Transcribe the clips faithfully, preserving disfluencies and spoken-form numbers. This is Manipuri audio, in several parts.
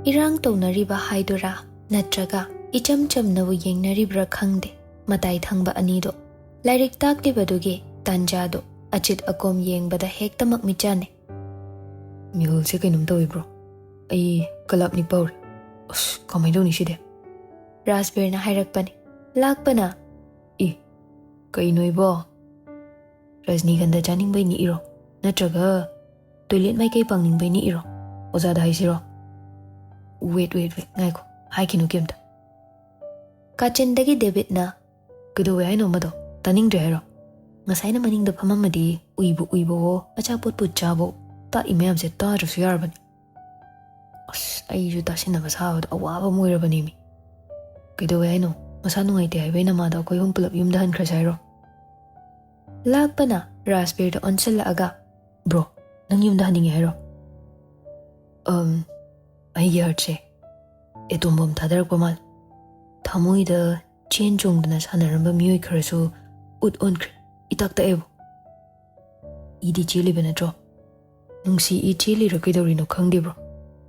ꯏꯔꯥꯡ ꯇꯧꯅꯔꯤꯕ ꯍꯥꯏꯗꯨꯔꯥ, ꯅꯠꯇ꯭ꯔꯒ ꯏꯆꯝ ꯆꯝꯅꯕꯨ ꯌꯦꯡꯅꯔꯤꯕ꯭ꯔꯥ ꯈꯪꯗꯦ, ꯃꯇꯥꯏ ꯊꯪꯕ ꯑꯅꯤꯗꯣ ꯂꯥꯏꯔꯤꯛ ꯇꯥꯛꯂꯤꯕꯗꯨꯒꯤ ꯇꯥꯟꯖꯥꯗꯣ ꯑꯆꯤꯠ ꯑꯀꯣꯝ ꯌꯦꯡꯕꯗ ꯍꯦꯛꯇꯃꯛ ꯃꯤꯠꯆꯥꯟꯅꯩ꯫ "ꯃꯤꯍꯨꯜꯁꯦ ꯀꯩꯅꯣꯝ ꯇꯧꯏꯕ꯭ꯔꯣ? ꯑꯩ ꯀꯂꯞ ꯅꯤꯛꯄ ꯍꯧꯔꯦ꯫ ꯑꯁ, ꯀꯃꯥꯏꯅ ꯇꯧꯅꯤ ꯁꯤꯗꯤ?" ꯔꯥꯖꯕꯤꯔꯅ ꯍꯥꯏꯔꯛꯄꯅꯤ꯫ ꯂꯥꯛꯄꯅ, "ꯏ, ꯀꯩꯅꯣ ꯏꯕꯣ? ꯔꯖꯅꯤꯒꯟꯙ ꯆꯥꯅꯤꯡꯕꯩ ꯅꯤꯛꯏꯔꯣ? ꯅꯠꯇ꯭ꯔꯒ ꯇꯣꯏꯂꯦꯠ ꯃꯥꯏꯀꯩ ꯄꯥꯡꯅꯤꯡꯕꯩ ꯅꯤꯛꯏꯔꯣ? ꯑꯣꯖꯥꯗ ꯍꯥꯏꯁꯤꯔꯣ?" "ꯋꯦꯠ, ꯋꯦꯠ, ꯋꯦꯠ, ꯉꯥꯏꯈꯣ, ꯍꯥꯏꯈꯤꯅꯨ ꯀꯩꯝꯇ꯫" ꯀꯥꯆꯤꯟꯗꯒꯤ ꯗꯦꯕꯤꯠꯅ, "ꯀꯩꯗꯧꯋꯦ ꯍꯥꯏꯅꯣ ꯑꯃꯗꯣ? ꯇꯥꯅꯤꯡꯗ꯭ꯔꯦ ꯍꯥꯏꯔꯣ? ꯉꯁꯥꯏꯅ ꯃꯅꯤꯡꯗ ꯐꯝꯃꯝꯃꯗꯤ ꯎꯏꯕꯨ ꯎꯏꯕꯋꯣ, ꯑꯆꯥꯄꯣꯠꯄꯨ ꯆꯥꯕꯋꯣ, ꯇꯥꯛꯏ ꯃꯌꯥꯝꯁꯦ ꯇꯥꯗ꯭ꯔꯁꯨ ꯌꯥꯔꯕꯅꯤ꯫" ꯑꯁ, ꯑꯩꯁꯨ ꯇꯥꯁꯤꯟꯅꯕ ꯁꯥꯕꯗ ꯑꯋꯥꯕ ꯑꯃ ꯑꯣꯏꯔꯕꯅꯦꯃꯤ꯫ "ꯀꯩꯗꯧꯋꯦ ꯍꯥꯏꯅꯣ? ꯃꯁꯥ ꯅꯨꯡꯉꯥꯏꯇꯦ ꯍꯥꯏꯕꯩ ꯅꯃꯥꯗ ꯑꯩꯈꯣꯏ ꯑꯍꯨꯝ ꯄꯨꯂꯞ ꯌꯨꯝꯗ ꯍꯟꯈ꯭ꯔꯁꯦ ꯍꯥꯏꯔꯣ?" ꯂꯥꯛꯄꯅ ꯔꯥꯖꯕꯤꯔꯗ ꯑꯣꯟꯁꯤꯜꯂꯛꯑꯒ, "ꯕ꯭ꯔꯣ, ꯅꯪ ꯌꯨꯝꯗ ꯍꯟꯅꯤꯡꯉꯦ ꯍꯥꯏꯔꯣ?" "ꯑꯝ, ꯑꯩꯒꯤ ꯍꯥꯔꯠꯁꯦ ꯑꯦꯇꯣꯝ ꯕꯣꯝ ꯊꯥꯗꯔꯛꯄ ꯃꯥꯜꯂꯦ꯫ ꯊꯃꯣꯏꯗ ꯆꯦꯟ ꯆꯣꯡꯗꯅ ꯁꯥꯟꯅꯔꯝꯕ ꯃꯤꯑꯣꯏ ꯈꯔꯁꯨ ꯎꯠ ꯑꯣꯟꯈ꯭ꯔꯦ꯫ ꯏꯇꯥꯛ ꯇꯛꯑꯦꯕꯣ꯫ ꯏꯗꯤ ꯆꯦꯜꯂꯤꯕ ꯅꯠꯇ꯭ꯔꯣ? ꯅꯨꯡꯁꯤ ꯏ ꯆꯦꯜꯂꯤꯔ ꯀꯩꯗꯧꯔꯤꯅꯣ ꯈꯪꯗꯦ ꯕ꯭ꯔꯣ꯫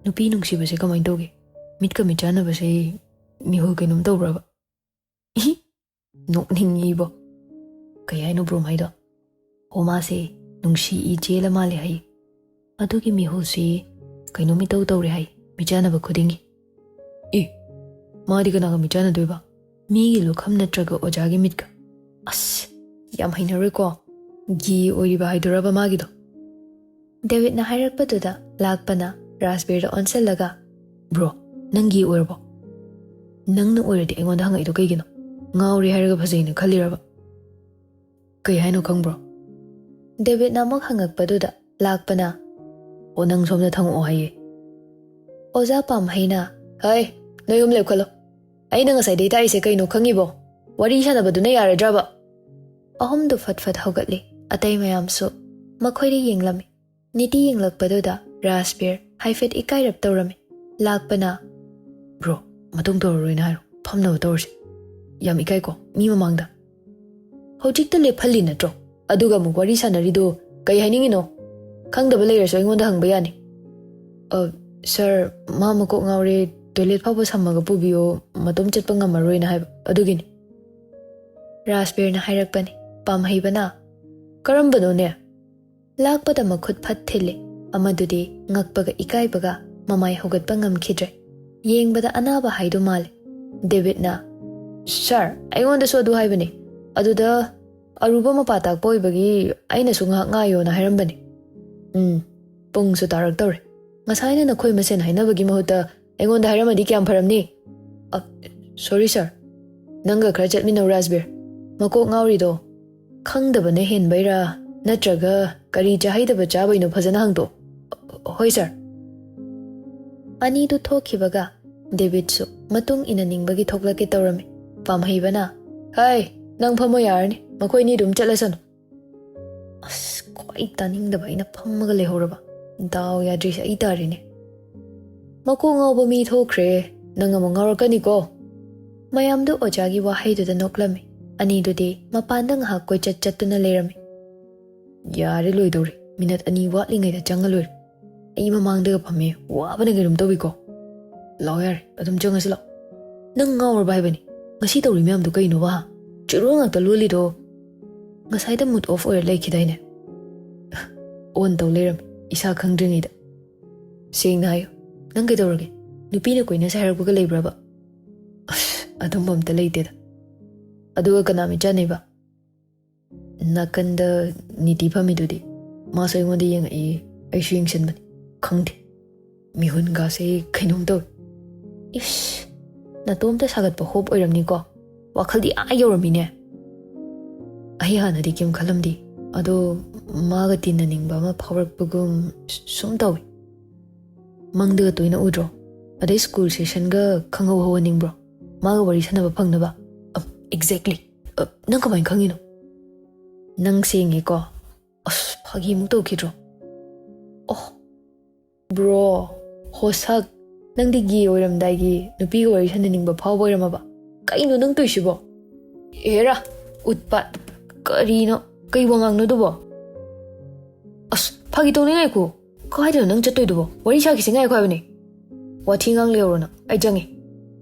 ꯅꯨꯄꯤ ꯅꯨꯡꯁꯤꯕꯁꯦ ꯀꯃꯥꯏꯅ ꯇꯧꯒꯦ? ꯃꯤꯠꯀ ꯃꯤꯠ ꯆꯥꯟꯅꯕꯁꯦ ꯃꯤꯍꯨꯜ ꯀꯩꯅꯣꯝ ꯇꯧꯕ꯭ꯔꯕ?" "ꯏꯍꯤ, ꯅꯣꯛꯅꯤꯡꯉꯤꯕꯣ꯫ ꯀꯩ ꯍꯥꯏꯅꯣ ꯕ꯭ꯔꯣ ꯍꯥꯏꯗꯣ?" "ꯍꯣ, ꯃꯥꯁꯦ ꯅꯨꯡꯁꯤ ꯏ ꯆꯦꯜꯂ ꯃꯥꯜꯂꯦ ꯍꯥꯏ꯫ ꯑꯗꯨꯒꯤ ꯃꯤꯍꯨꯜꯁꯤ ꯀꯩꯅꯣꯝ ꯏꯇꯧ ꯇꯧꯔꯦ ꯍꯥꯏ, ꯃꯤꯠ ꯆꯥꯟꯅꯕ ꯈꯨꯗꯤꯡꯒꯤ꯫" "ꯑꯦ, ꯃꯥꯗꯤ ꯀꯅꯥꯒ ꯃꯤꯠ ꯆꯥꯟꯅꯗꯣꯏꯕ? ꯃꯤꯒꯤ ꯂꯨꯈꯝ ꯅꯠꯇ꯭ꯔꯒ ꯑꯣꯖꯥꯒꯤ ꯃꯤꯠꯀ? ꯑꯁ, ꯌꯥꯝ ꯍꯩꯅꯔꯣꯏꯀꯣ꯫ ꯒꯦ ꯑꯣꯏꯔꯤꯕ ꯍꯥꯏꯗꯣꯔꯕ ꯃꯥꯒꯤꯗꯣ?" ꯗꯦꯕꯤꯠꯅ ꯍꯥꯏꯔꯛꯄꯗꯨꯗ ꯂꯥꯛꯄꯅ ꯔꯥꯖꯕꯤꯔꯗ ꯑꯣꯟꯁꯤꯜꯂꯒ, "ꯕ꯭ꯔꯣ, ꯅꯪ ꯒꯦ ꯑꯣꯏꯔꯕꯣ? ꯅꯪꯅ ꯑꯣꯏꯔꯗꯤ ꯑꯩꯉꯣꯟꯗ ꯍꯪꯉꯛꯏꯗꯣ ꯀꯩꯒꯤꯅꯣ? ꯉꯥꯎꯔꯦ ꯍꯥꯏꯔꯒ ꯐꯖꯩꯅ ꯈꯜꯂꯤꯔꯕ?" "ꯀꯩ ꯍꯥꯏꯅꯣ ꯈꯪꯕ꯭ꯔꯣ?" ꯗꯦꯕꯤꯠꯅ ꯑꯃꯨꯛ ꯍꯪꯉꯛꯄꯗꯨꯗ ꯂꯥꯛꯄꯅ, "ꯑꯣ, ꯅꯪ ꯁꯣꯝꯗ ꯊꯪꯉꯛꯑꯣ ꯍꯥꯏꯌꯦ꯫" ꯑꯣꯖꯥ ꯄꯥꯝꯍꯩꯅ, "ꯍꯩ, ꯅꯣꯏ ꯑꯍꯨꯝ ꯂꯦꯞꯈꯠꯂꯣ꯫ ꯑꯩꯅ ꯉꯁꯥꯏꯗꯩ ꯇꯥꯛꯏꯁꯦ ꯀꯩꯅꯣ ꯈꯪꯉꯤꯕꯣ? ꯋꯥꯔꯤ ꯁꯥꯟꯅꯕꯗꯨꯅ ꯌꯥꯔꯗ꯭ꯔꯕ?" ꯑꯍꯨꯝꯗꯨ ꯐꯠ ꯐꯠ ꯍꯧꯒꯠꯂꯤ꯫ ꯑꯇꯩ ꯃꯌꯥꯝꯁꯨ ꯃꯈꯣꯏꯗ ꯌꯦꯡꯂꯝꯃꯤ꯫ ꯅꯤꯇꯤ ꯌꯦꯡꯂꯛꯄꯗꯨꯗ ꯔꯥꯖꯕꯤꯔ ꯍꯥꯏꯐꯦꯠ ꯏꯀꯥꯏꯔꯞ ꯇꯧꯔꯝꯃꯤ꯫ ꯂꯥꯛꯄꯅ, "ꯕ꯭ꯔꯣ, ꯃꯇꯨꯡ ꯇꯧꯔꯔꯣꯏꯅ ꯍꯥꯏꯔꯣ꯫ ꯐꯝꯅꯕ ꯇꯧꯔꯁꯤ꯫ ꯌꯥꯝ ꯏꯀꯥꯏꯀꯣ, ꯃꯤ ꯃꯃꯥꯡꯗ꯫ ꯍꯧꯖꯤꯛꯇ ꯂꯦꯞꯍꯜꯂꯤ ꯅꯠꯇ꯭ꯔꯣ? ꯑꯗꯨꯒ ꯑꯃꯨꯛ ꯋꯥꯔꯤ ꯁꯥꯟꯅꯔꯤꯗꯣ ꯀꯩ ꯍꯥꯏꯅꯤꯡꯉꯤꯅꯣ? ꯈꯪꯗꯕ ꯂꯩꯔꯁꯨ ꯑꯩꯉꯣꯟꯗ ꯍꯪꯕ ꯌꯥꯅꯤ꯫" "ꯑ, "ꯁꯥꯔ, ꯃꯥ ꯃꯀꯣꯛ ꯉꯥꯎꯔꯦ, ꯇꯣꯏꯂꯦꯠ ꯐꯥꯎꯕ ꯁꯝꯃꯒ ꯄꯨꯕꯤꯌꯣ, ꯃꯇꯣꯝ ꯆꯠꯄ ꯉꯝꯃꯔꯣꯏꯅ ꯍꯥꯏꯕ ꯑꯗꯨꯒꯤꯅꯤ"꯫ ꯔꯥꯖꯕꯤꯔꯅ ꯍꯥꯏꯔꯛꯄꯅꯤ꯫ ꯄꯥꯝꯍꯩꯕꯅ, "ꯀꯔꯝꯕꯅꯣꯅꯦ?" ꯂꯥꯛꯄꯗ ꯃꯈꯨꯠ ꯐꯠ ꯊꯤꯜꯂꯦ꯫ ꯑꯃꯗꯨꯗꯤ ꯉꯛꯄꯒ ꯏꯀꯥꯏꯕꯒ ꯃꯃꯥꯏ ꯍꯧꯒꯠꯄ ꯉꯝꯈꯤꯗ꯭ꯔꯦ꯫ ꯌꯦꯡꯕꯗ ꯑꯅꯥꯕ ꯍꯥꯏꯗꯨ ꯃꯥꯜꯂꯦ꯫ ꯗꯦꯕꯤꯠꯅ, "ꯁꯥꯔ, ꯑꯩꯉꯣꯟꯗꯁꯨ ꯑꯗꯨ ꯍꯥꯏꯕꯅꯤ꯫ ꯑꯗꯨꯗ ꯑꯔꯨꯕ ꯃꯄꯥ ꯇꯥꯛꯄ ꯑꯣꯏꯕꯒꯤ ꯑꯩꯅꯁꯨ ꯉꯥꯏꯍꯥꯛ ꯉꯥꯏꯌꯣꯅ ꯍꯥꯏꯔꯝꯕꯅꯤ꯫ ꯎꯝ, ꯄꯨꯡꯁꯨ ꯇꯥꯔꯛꯇꯧꯔꯦ꯫ ꯉꯁꯥꯏꯅ ꯅꯈꯣꯏ ꯃꯁꯦꯟ ꯍꯥꯏꯅꯕꯒꯤ ꯃꯍꯨꯠꯇ ꯑꯩꯉꯣꯟꯗ ꯍꯥꯏꯔꯝꯃꯗꯤ ꯀꯌꯥꯝ ꯐꯔꯝꯅꯤ?" "ꯑ, ꯁꯣꯔꯤ ꯁꯥꯔ, ꯅꯪꯒ ꯈꯔ ꯆꯠꯃꯤꯟꯅꯧ ꯔꯥꯖꯕꯤꯔ꯫ ꯃꯀꯣꯛ ꯉꯥꯎꯔꯤꯗꯣ ꯈꯪꯗꯕꯅ ꯍꯦꯟꯕꯩꯔꯥ, ꯅꯠꯇ꯭ꯔꯒ ꯀꯔꯤ ꯆꯥꯍꯩꯗꯕ ꯆꯥꯕꯩꯅꯣ ꯐꯖꯅ ꯍꯪꯗꯣꯛ"꯫ "ꯍꯣꯏ ꯁꯥꯔ"꯫ ꯑꯅꯤꯗꯨ ꯊꯣꯛꯈꯤꯕꯒ ꯗꯦꯕꯤꯠꯁꯨ ꯃꯇꯨꯡ ꯏꯟꯅꯅꯤꯡꯕꯒꯤ ꯊꯣꯛꯂꯛꯀꯦ ꯇꯧꯔꯝꯃꯤ꯫ ꯄꯥꯝꯍꯩꯕꯅ, "ꯍꯥꯏ, ꯅꯪ ꯐꯝꯃꯣ ꯌꯥꯔꯅꯤ, ꯃꯈꯣꯏꯅꯤ ꯑꯗꯨꯝ ꯆꯠꯂꯁꯅꯨ"꯫ ꯑꯁ, ꯈ꯭ꯋꯥꯏ ꯇꯥꯅꯤꯡꯗꯕ ꯑꯩꯅ ꯐꯝꯃꯒ ꯂꯩꯍꯧꯔꯕ꯫ ꯗꯥꯎ ꯌꯥꯗ꯭ꯔꯤꯁꯦ ꯑꯩ ꯇꯥꯔꯦꯅꯦ꯫ "ꯃꯀꯣꯛ ꯉꯥꯎꯕ ꯃꯤ ꯊꯣꯛꯈ꯭ꯔꯦ, ꯅꯪ ꯑꯃꯨꯛ ꯉꯥꯎꯔꯛꯀꯅꯤꯀꯣ"꯫ ꯃꯌꯥꯝꯗꯨ ꯑꯣꯖꯥꯒꯤ ꯋꯥꯍꯩꯗꯨꯗ ꯅꯣꯛꯂꯝꯃꯤ꯫ ꯑꯅꯤꯗꯨꯗꯤ ꯃꯄꯥꯟꯗ ꯉꯥꯏꯍꯥꯛ ꯀꯣꯏꯆꯠ ꯆꯠꯇꯨꯅ ꯂꯩꯔꯝꯃꯤ꯫ "ꯌꯥꯔꯦ, ꯂꯣꯏꯗꯧꯔꯦ꯫ ꯃꯤꯅꯠ ꯑꯅꯤ ꯋꯥꯠꯂꯤꯉꯩꯗ ꯆꯪꯉ ꯂꯣꯏꯔꯦ꯫ ꯑꯩ ꯃꯃꯥꯡꯗꯒ ꯐꯝꯃꯦ, ꯋꯥꯕꯅ ꯀꯩꯅꯣꯝ ꯇꯧꯏꯀꯣ꯫ ꯂꯥꯛꯑꯣ ꯌꯥꯔꯦ, ꯑꯗꯨꯝ ꯆꯪꯉꯁꯤ ꯂꯥꯛꯑꯣ꯫ ꯅꯪ ꯉꯥꯎꯔꯕ ꯍꯥꯏꯕꯅꯤ? ꯉꯁꯤ ꯇꯧꯔꯤ ꯃꯌꯥꯝꯗꯣ ꯀꯩꯅꯣꯕ, ꯍꯥ? ꯆꯨꯔꯣ ꯉꯥꯛꯇ ꯂꯣꯜꯂꯤꯗꯣ꯫ ꯉꯁꯥꯏꯗ mood off ꯑꯣꯏꯔ ꯂꯩꯈꯤꯗꯥꯏꯅꯦ?" On ꯇꯧ ꯂꯩꯔꯝꯃꯤ, ꯏꯁꯥ ꯈꯪꯗ꯭ꯔꯤꯉꯩꯗ꯫ "ꯁꯦꯡꯅ ꯍꯥꯏꯌꯨ, ꯅꯪ ꯀꯩꯗꯧꯔꯒꯦ? ꯅꯨꯄꯤꯅ ꯀꯣꯏꯅꯁꯦ ꯍꯥꯏꯔꯛꯄꯒ ꯂꯩꯕ꯭ꯔꯕ?" "ꯑꯁ, ꯑꯗꯨꯝꯕ ꯑꯝꯇ ꯂꯩꯇꯦꯗ"꯫ "ꯑꯗꯨꯒ ꯀꯅꯥ ꯃꯤꯠꯆꯥꯅꯩꯕ?" "ꯅꯥꯀꯟꯗ ꯅꯤꯇꯤ ꯐꯝꯃꯤꯗꯨꯗꯤ, ꯃꯥꯁꯨ ꯑꯩꯉꯣꯟꯗ ꯌꯦꯡꯉꯛꯏ, ꯑꯩꯁꯨ ꯌꯦꯡꯁꯤꯟꯕꯅꯤ꯫ ꯈꯪꯗꯦ, ꯃꯤꯍꯨꯟꯒꯥꯁꯦ ꯀꯩꯅꯣꯝ ꯇꯧꯏ"꯫ "ꯏꯁ, ꯅꯇꯣꯝꯇ ꯁꯥꯒꯠꯄ ꯍꯣꯞ ꯑꯣꯏꯔꯝꯅꯤꯀꯣ꯫ ꯋꯥꯈꯜꯗꯤ ꯑꯥ ꯌꯧꯔꯝꯃꯤꯅꯦ"꯫ "ꯑꯩ ꯍꯥꯟꯅꯗꯤ ꯀꯩꯝ ꯈꯜꯂꯝꯗꯦ, ꯑꯗꯣ ꯃꯥꯒ ꯇꯤꯟꯅꯅꯤꯡꯕ ꯑꯃ ꯐꯥꯎꯔꯛꯄꯒꯨꯝ ꯁꯨꯝ ꯇꯧꯏ"꯫ "ꯃꯪꯗꯒ ꯇꯣꯏꯅ ꯎꯗ꯭ꯔꯣ? ꯑꯗꯩ ꯁ꯭ꯀꯨꯜ ꯁꯦꯁꯟꯒ ꯈꯪꯍꯧ ꯍꯧꯍꯟꯅꯤꯡꯕ꯭ꯔꯣ, ꯃꯥꯒ ꯋꯥꯔꯤ ꯁꯥꯟꯅꯕ ꯐꯪꯅꯕ?" "ꯑ, exactly꯫ ꯑ, ꯅꯪ ꯀꯃꯥꯏꯅ ꯈꯪꯉꯤꯅꯣ?" "ꯅꯪ ꯁꯦꯡꯉꯦꯀꯣ"꯫ "ꯑꯁ, ꯐꯥꯒꯤꯃꯨꯛ ꯇꯧꯈꯤꯗ꯭ꯔꯣ?" "ꯑꯣ, ꯕ꯭ꯔꯣ, ꯍꯣꯁꯛ, ꯅꯪꯗꯤ ꯒꯦ ꯑꯣꯏꯔꯝꯗꯥꯏꯒꯤ ꯅꯨꯄꯤꯒ ꯋꯥꯔꯤ ꯁꯥꯟꯅꯅꯤꯡꯕ ꯐꯥꯎꯕ ꯑꯣꯏꯔꯝꯃꯕ? ꯀꯩꯅꯣ ꯅꯪ ꯇꯧꯏꯁꯤꯕꯣ? ꯍꯦꯔꯥ, ꯎꯠꯄꯥꯠ, ꯀꯔꯤꯅꯣ, ꯀꯩ ꯋꯥꯉꯥꯡꯅꯣ ꯑꯗꯨꯕꯣ?" "ꯑꯁ, ꯐꯥꯒꯤ ꯇꯧꯅꯤ, ꯉꯥꯏꯈꯣ, ꯀꯥꯏꯗꯅꯣ ꯅꯪ ꯆꯠꯇꯣꯏꯗꯨꯕꯣ? ꯋꯥꯔꯤ ꯁꯥꯈꯤꯁꯤ, ꯉꯥꯏꯈꯣ ꯍꯥꯏꯕꯅꯦ꯫ ꯋꯥꯊꯤ ꯉꯥꯡꯂꯦ ꯌꯧꯔꯣ ꯅꯪ, ꯑꯩ ꯆꯪꯉꯦ꯫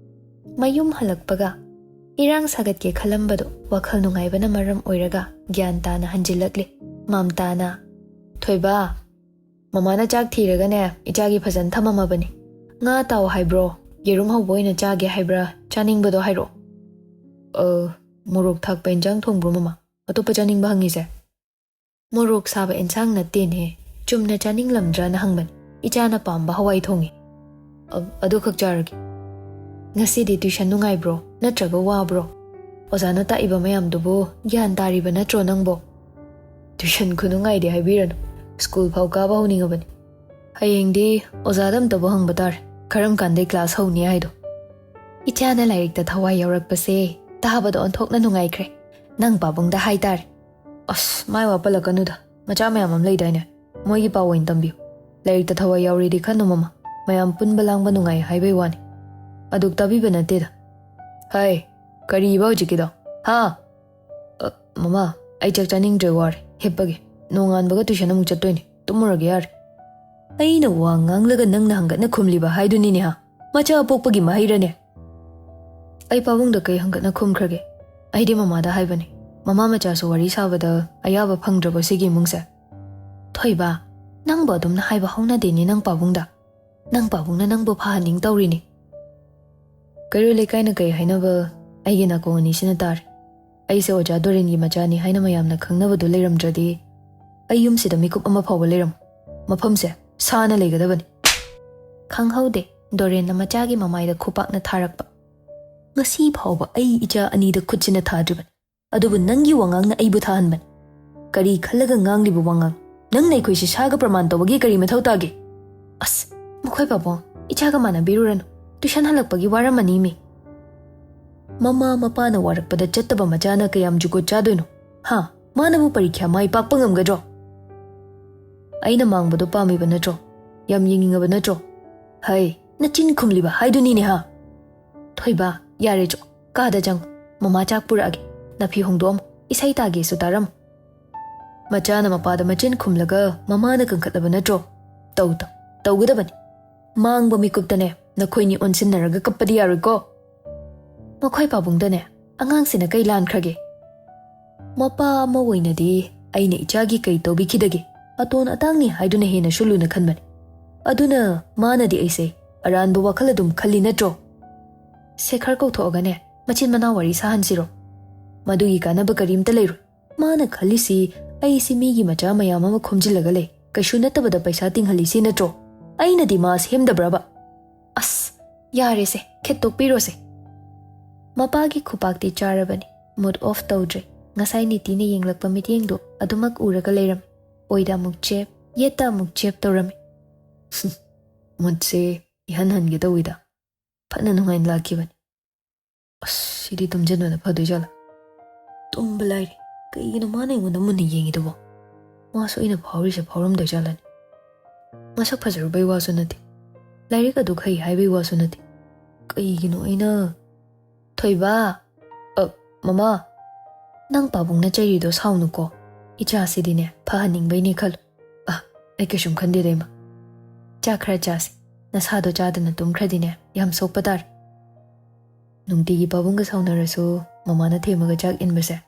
ꯃꯌꯨꯝ ꯍꯜꯂꯛꯄꯒ ꯏꯔꯥꯡ ꯁꯥꯒꯠꯀꯦ ꯈꯜꯂꯝꯕꯗꯣ ꯋꯥꯈꯜ ꯅꯨꯡꯉꯥꯏꯕꯅ ꯃꯔꯝ ꯑꯣꯏꯔꯒ ꯒ꯭ꯌꯥꯟ ꯇꯥꯅ ꯍꯟꯖꯤꯜꯂꯛꯂꯦ꯫ ꯃꯝꯇꯥꯅ, "ꯊꯣꯏꯕ, ꯃꯃꯥꯅ ꯆꯥꯛ ꯊꯤꯔꯒꯅꯦ, ꯏꯆꯥꯒꯤ ꯐꯖꯅ ꯊꯝꯃꯝꯃꯕꯅꯤ꯫ ꯉꯥ ꯇꯥꯎ ꯍꯥꯏꯕ꯭ꯔꯣ? ꯌꯦꯔꯨꯝ ꯍꯧꯕ ꯑꯣꯏꯅ ꯆꯥꯒꯦ ꯍꯥꯏꯕ꯭ꯔꯥ? ꯆꯥꯅꯤꯡꯕꯗꯣ ꯍꯥꯏꯔꯛꯑꯣ꯫" "ꯑ, ꯃꯣꯔꯣꯛ ꯊꯥꯛꯄ ꯏꯟꯖꯥꯡ ꯊꯣꯡꯕ꯭ꯔꯣ, ꯃꯃꯥ? ꯑꯇꯣꯞꯄ ꯆꯥꯅꯤꯡꯕ ꯍꯪꯉꯤꯁꯦ?" "ꯃꯣꯔꯣꯛ ꯁꯥꯕ ꯏꯟꯁꯥꯡ ꯅꯠꯇꯦꯅꯦ꯫ ꯆꯨꯝꯅ ꯆꯥꯅꯤꯡꯂꯝꯗ꯭ꯔꯥꯅ ꯍꯪꯕꯅꯤ꯫ ꯏꯆꯥꯅ ꯄꯥꯝꯕ ꯍꯋꯥꯏ ꯊꯣꯡꯉꯤ꯫ ꯑ-, ꯑꯗꯨ ꯈꯛ ꯆꯥꯔꯒꯦ꯫" "ꯉꯁꯤꯗꯤ tuition ꯅꯨꯡꯉꯥꯏꯕ꯭ꯔꯣ? ꯅꯠꯇ꯭ꯔꯒ ꯋꯥꯕ꯭ꯔꯣ? ꯑꯣꯖꯥꯅ ꯇꯥꯛꯏꯕ ꯃꯌꯥꯝꯗꯨꯕꯨ ꯒ꯭ꯌꯥꯟ ꯇꯥꯔꯤꯕ ꯅꯠꯇ꯭ꯔꯣ ꯅꯪꯕꯣ?" "Tuition ꯈꯨꯅꯨꯡꯉꯥꯏꯗꯤ ꯍꯥꯏꯕꯤꯔꯅꯨ꯫ School ꯐꯥꯎ ꯀꯥꯕ ꯍꯧꯅꯤꯡꯉꯕꯅꯤ꯫ ꯍꯌꯦꯡꯗꯤ ꯑꯣꯖꯥꯗ ꯑꯝꯇꯕꯨ ꯍꯪꯕ ꯇꯥꯔꯦ, ꯀꯔꯝ ꯀꯥꯟꯗꯩ class ꯍꯧꯅꯤ ꯍꯥꯏꯗꯣ꯫" ꯏꯆꯥꯅ ꯂꯥꯏꯔꯤꯛꯇ ꯊꯋꯥꯏ ꯌꯥꯎꯔꯛꯄꯁꯦ ꯇꯥꯕꯗ ꯑꯣꯟꯊꯣꯛꯅ ꯅꯨꯡꯉꯥꯏꯈ꯭ꯔꯦ꯫ "ꯅꯪ ꯄꯥꯕꯨꯡꯗ ꯍꯥꯏꯇꯥꯔꯦ꯫" "ꯑꯁ, ꯃꯥꯏ ꯋꯥ ꯄꯜꯂꯛꯀꯅꯨꯗ꯫ ꯃꯆꯥ ꯃꯌꯥꯝ ꯑꯃ ꯂꯩꯗꯥꯏꯅꯦ? ꯃꯣꯏꯒꯤ ꯄꯥꯎ ꯑꯣꯏꯅ ꯇꯝꯕꯤꯌꯨ꯫ ꯂꯥꯏꯔꯤꯛꯇ ꯊꯋꯥꯏ ꯌꯥꯎꯔꯤꯗꯤ ꯈꯟꯅꯨ, ꯃꯃꯥ꯫ ꯃꯌꯥꯝ ꯄꯨꯟꯕ ꯂꯥꯡꯕ ꯅꯨꯡꯉꯥꯏ ꯍꯥꯏꯕꯩ ꯋꯥꯅꯤ꯫ ꯑꯗꯨꯛ ꯇꯥꯕꯤꯕ ꯅꯠꯇꯦꯗ꯫" "ꯍꯥꯏ, ꯀꯔꯤꯕ ꯍꯧꯖꯤꯛꯀꯤꯗꯣ? ꯍꯥ?" "ꯑ, ꯃꯃꯥ, ꯑꯩ ꯆꯥꯛ ꯆꯥꯅꯤꯡꯗ꯭ꯔꯦ, ꯋꯥꯔꯦ, ꯍꯤꯞꯄꯒꯦ꯫ ꯅꯣꯡꯉꯥꯟꯕꯒ tuition ꯑꯃꯨꯛ ꯆꯠꯇꯣꯏꯅꯦ, ꯇꯨꯝꯃꯨꯔꯒꯦ ꯌꯥꯔꯦ꯫" "ꯑꯩꯅ ꯋꯥ ꯉꯥꯡꯂꯒ ꯅꯪꯅ ꯍꯪꯒꯠꯅ ꯈꯨꯝꯂꯤꯕ ꯍꯥꯏꯗꯨꯅꯤꯅꯦ, ꯍꯥ? ꯃꯆꯥ ꯄꯣꯛꯄꯒꯤ ꯃꯍꯩꯔꯅꯦ?" "ꯑꯩ ꯄꯥꯕꯨꯡꯗ ꯀꯩ ꯍꯪꯒꯠꯅ ꯈꯨꯝꯈ꯭ꯔꯒꯦ? ꯑꯩꯗꯤ ꯃꯃꯥꯗ ꯍꯥꯏꯕꯅꯦ, ꯃꯃꯥ ꯃꯆꯥꯁꯨ ꯋꯥꯔꯤ ꯁꯥꯕꯗ ꯑꯌꯥꯕ ꯐꯪꯗ꯭ꯔꯕꯣ ꯁꯤꯒꯤ ꯏꯃꯨꯡꯁꯦ?" "ꯊꯣꯏꯕ, ꯅꯪꯕꯨ ꯑꯗꯨꯝꯅ ꯍꯥꯏꯕ ꯍꯧꯅꯗꯦꯅꯦ ꯅꯪ ꯄꯥꯕꯨꯡꯗ꯫ ꯅꯪ ꯄꯥꯕꯨꯡꯅ ꯅꯪꯕꯨ ꯐꯍꯟꯅꯤꯡ ꯇꯧꯔꯤꯅꯦ꯫" ꯀꯩꯔꯣꯏ ꯂꯩꯀꯥꯏꯅ ꯀꯩ ꯍꯥꯏꯅꯕ ꯑꯩꯒꯤ ꯅꯥꯀꯣꯡ ꯑꯅꯤꯁꯤꯅ ꯇꯥꯔꯦ꯫ ꯑꯩꯁꯦ ꯑꯣꯖꯥ ꯗꯣꯔꯦꯟꯒꯤ ꯃꯆꯥꯅꯤ ꯍꯥꯏꯅ ꯃꯌꯥꯝꯅ ꯈꯪꯅꯕꯗꯨ ꯂꯩꯔꯝꯗ꯭ꯔꯗꯤ, ꯑꯩ ꯌꯨꯝꯁꯤꯗ ꯃꯤꯀꯨꯞ ꯑꯃ ꯐꯥꯎꯕ ꯂꯩꯔꯝꯃꯣꯏ꯫ ꯃꯐꯝꯁꯦ ꯁꯥꯅ ꯂꯩꯒꯗꯕꯅꯤ꯫ ꯈꯪꯍꯧꯗꯦ, ꯗꯣꯔꯦꯟꯅ ꯃꯆꯥꯒꯤ ꯃꯃꯥꯏꯗ ꯈꯨꯄꯥꯛꯅ ꯊꯥꯔꯛꯄ꯫ ꯉꯁꯤ ꯐꯥꯎꯕ ꯑꯩ ꯏꯆꯥ ꯑꯅꯤꯗ ꯈꯨꯠꯁꯤꯅ ꯊꯥꯗ꯭ꯔꯤꯕꯅꯤ, ꯑꯗꯨꯕꯨ ꯅꯪꯒꯤ ꯋꯥꯉꯥꯡꯅ ꯑꯩꯕꯨ ꯊꯥꯍꯟꯕꯅꯤ꯫ ꯀꯔꯤ ꯈꯜꯂꯒ ꯉꯥꯡꯂꯤꯕ ꯋꯥꯉꯥꯡ? ꯅꯪꯅ ꯑꯩꯈꯣꯏꯁꯤ ꯁꯥꯒ ꯄ꯭ꯔꯃꯥꯟ ꯇꯧꯕꯒꯤ ꯀꯔꯤ ꯃꯊꯧ ꯇꯥꯒꯦ? ꯑꯁ, ꯃꯈꯣꯏ ꯄꯥꯕꯨꯡ, ꯏꯆꯥꯒ ꯃꯥꯟꯅꯕꯤꯔꯨꯔꯅꯨ꯫ Tuition ꯍꯜꯂꯛꯄꯒꯤ ꯋꯥꯔꯝꯃꯅꯤ ꯃꯤ꯫ ꯃꯃꯥ ꯃꯄꯥꯅ ꯋꯥꯔꯛꯄꯗ ꯆꯠꯇꯕ ꯃꯆꯥꯅ ꯀꯌꯥꯝ ꯖꯨꯒꯣꯠ ꯆꯥꯗꯣꯏꯅꯣ? ꯍꯥ? ꯃꯥꯅꯕꯨ ꯄꯔꯤꯈ꯭ꯌꯥ ꯃꯥꯏ ꯄꯥꯛꯄ ꯉꯝꯒꯗ꯭ꯔꯣ? ꯑꯩꯅ ꯃꯥꯡꯕꯗꯣ ꯄꯥꯝꯃꯤꯕ ꯅꯠꯇ꯭ꯔꯣ? ꯌꯥꯝ ꯌꯦꯡꯅꯤꯡꯉꯕ ꯅꯠꯇ꯭ꯔꯣ? ꯍꯩ, ꯅꯆꯤꯟ ꯈꯨꯝꯂꯤꯕ ꯍꯥꯏꯗꯨꯅꯤꯅꯦ ꯍꯥ? ꯊꯣꯏꯕ, ꯌꯥꯔꯦ ꯆꯣ, ꯀꯥꯗ ꯆꯪꯉꯨ꯫ ꯃꯃꯥ ꯆꯥꯛ ꯄꯨꯔꯛꯑꯒꯦ꯫ ꯅꯥꯐꯤ ꯍꯣꯡꯗꯣꯛꯑꯝꯃꯨ, ꯏꯁꯩ ꯇꯥꯒꯦꯁꯨ ꯇꯥꯔꯝꯃꯨ꯫ ꯃꯆꯥꯅ ꯃꯄꯥꯗ ꯃꯆꯤꯟ ꯈꯨꯝꯂꯒ ꯃꯃꯥꯅ ꯀꯟꯈꯠꯂꯕ ꯅꯠꯇ꯭ꯔꯣ? ꯇꯧ ꯇꯧ, ꯇꯧꯒꯗꯕꯅꯤ꯫ ꯃꯥꯡꯕ ꯃꯤꯀꯨꯞꯇꯅꯦ ꯅꯈꯣꯏꯅꯤ ꯑꯣꯟꯁꯤꯟꯅꯔꯒ ꯀꯞꯄꯗꯤ ꯌꯥꯔꯣꯏꯀꯣ꯫ ꯃꯈꯣꯏ ꯄꯥꯕꯨꯡꯗꯅꯦ ꯑꯉꯥꯡꯁꯤꯅ ꯀꯩ ꯂꯥꯟꯈ꯭ꯔꯒꯦ? ꯃꯄꯥ ꯑꯃ ꯑꯣꯏꯅꯗꯤ ꯑꯩꯅ ꯏꯆꯥꯒꯤ ꯀꯩ ꯇꯧꯕꯤꯈꯤꯗꯒꯦ? ꯑꯇꯣꯟ ꯑꯇꯥꯡꯅꯤ ꯍꯥꯏꯗꯨꯅ ꯍꯦꯟꯅꯁꯨ ꯂꯨꯅ ꯈꯟꯕꯅꯤ꯫ ꯑꯗꯨꯅ ꯃꯥꯅꯗꯤ ꯑꯩꯁꯦ ꯑꯔꯥꯟꯕ ꯋꯥꯈꯜ ꯑꯗꯨꯝ ꯈꯜꯂꯤ ꯅꯠꯇ꯭ꯔꯣ? ꯁꯦꯈꯔ ꯀꯧꯊꯣꯛꯑꯒꯅꯦ ꯃꯆꯤꯟ ꯃꯅꯥꯎ ꯋꯥꯔꯤ ꯁꯥꯍꯟꯁꯤꯔꯣ? ꯃꯗꯨꯒꯤ ꯀꯥꯟꯅꯕ ꯀꯔꯤꯝꯇ ꯂꯩꯔꯣꯏ꯫ ꯃꯥꯅ ꯈꯜꯂꯤꯁꯤ ꯑꯩꯁꯤ ꯃꯤꯒꯤ ꯃꯆꯥ ꯃꯌꯥꯝ ꯑꯃ ꯈꯣꯝꯖꯤꯜꯂꯒ ꯂꯩ, ꯀꯩꯁꯨ ꯅꯠꯇꯕꯗ ꯄꯩꯁꯥ ꯇꯤꯡꯍꯜꯂꯤꯁꯤ ꯅꯠꯇ꯭ꯔꯣ? ꯑꯩꯅꯗꯤ ꯃꯥ ꯁꯦꯝꯗꯕ꯭ꯔꯕ? ꯑꯁ, ꯌꯥꯔꯦꯁꯦ, ꯈꯦꯠꯇꯣꯛꯄꯤꯔꯣꯁꯦ꯫ ꯃꯄꯥꯒꯤ ꯈꯨꯄꯥꯛꯇꯤ ꯆꯥꯔꯕꯅꯤ, ꯃꯨꯠ ꯑꯣꯐ ꯇꯧꯗ꯭ꯔꯦ꯫ ꯉꯁꯥꯏ ꯅꯤꯇꯤꯅ ꯌꯦꯡꯂꯛꯄ ꯃꯤꯠꯌꯦꯡꯗꯣ ꯑꯗꯨꯃꯛ ꯎꯔꯒ ꯂꯩꯔꯝꯃꯤ꯫ ꯑꯣꯏꯗ ꯑꯃꯨꯛ ꯆꯦꯞ, ꯌꯦꯠꯇ ꯑꯃꯨꯛ ꯆꯦꯞ ꯇꯧꯔꯝꯃꯤ꯫ ꯃꯨꯠꯁꯦ ꯏꯍꯟ ꯍꯟꯒꯦ ꯇꯧꯋꯤꯗ꯫ ꯐꯅ ꯅꯨꯡꯉꯥꯏꯅ ꯂꯥꯛꯈꯤꯕꯅꯤ꯫ ꯑꯁ, ꯁꯤꯗꯤ ꯇꯨꯝꯖꯟꯕꯅ ꯐꯗꯣꯏ ꯖꯥꯠꯂꯥ? ꯇꯨꯝꯕ ꯂꯥꯏꯔꯤ꯫ ꯀꯩꯒꯤꯅꯣ ꯃꯥꯅ ꯑꯩꯉꯣꯟꯗ ꯃꯨꯟꯅ ꯌꯦꯡꯉꯤꯗꯨꯕꯣ? ꯃꯥꯁꯨ ꯑꯩꯅ ꯐꯥꯎꯔꯤꯁꯦ ꯐꯥꯎꯔꯝꯗꯣꯏ ꯖꯥꯠꯂꯅꯦ? ꯃꯁꯛ ꯐꯖꯔꯨꯕꯩ ꯋꯥꯁꯨ ꯅꯠꯇꯦ꯫ ꯂꯥꯏꯔꯤꯛ ꯑꯗꯨ ꯍꯩ ꯍꯥꯏꯕꯩ ꯋꯥꯁꯨ ꯅꯠꯇꯦ꯫ ꯀꯩꯒꯤꯅꯣ ꯑꯩꯅ ꯊꯣꯏꯕ, ꯑ, ꯃꯃꯥ, ꯅꯪ ꯄꯥꯕꯨꯡꯅ ꯆꯩꯔꯤꯗꯣ ꯁꯥꯎꯅꯨꯀꯣ꯫ ꯏꯆꯥꯁꯤꯗꯤꯅꯦ, ꯐꯍꯟꯅꯤꯡꯕꯩꯅꯦ ꯈꯜꯂꯨ꯫ ꯑ, ꯑꯩ ꯀꯩꯁꯨꯝ ꯈꯟꯗꯦꯗ, ꯏꯃꯥ꯫ ꯆꯥꯛ ꯈꯔ ꯆꯥꯁꯤ꯫ ꯅꯁꯥꯗꯣ ꯆꯥꯗꯅ ꯇꯨꯝꯈ꯭ꯔꯗꯤꯅꯦ, ꯌꯥꯝ ꯁꯣꯛꯄ ꯇꯥꯔꯦ꯫ ꯅꯨꯡꯇꯤꯒꯤ ꯄꯥꯕꯨꯡꯒ ꯁꯥꯎꯅꯔꯁꯨ, ꯃꯃꯥꯅ ꯊꯦꯝꯃꯒ ꯆꯥꯛ ꯏꯟꯕꯁꯦ,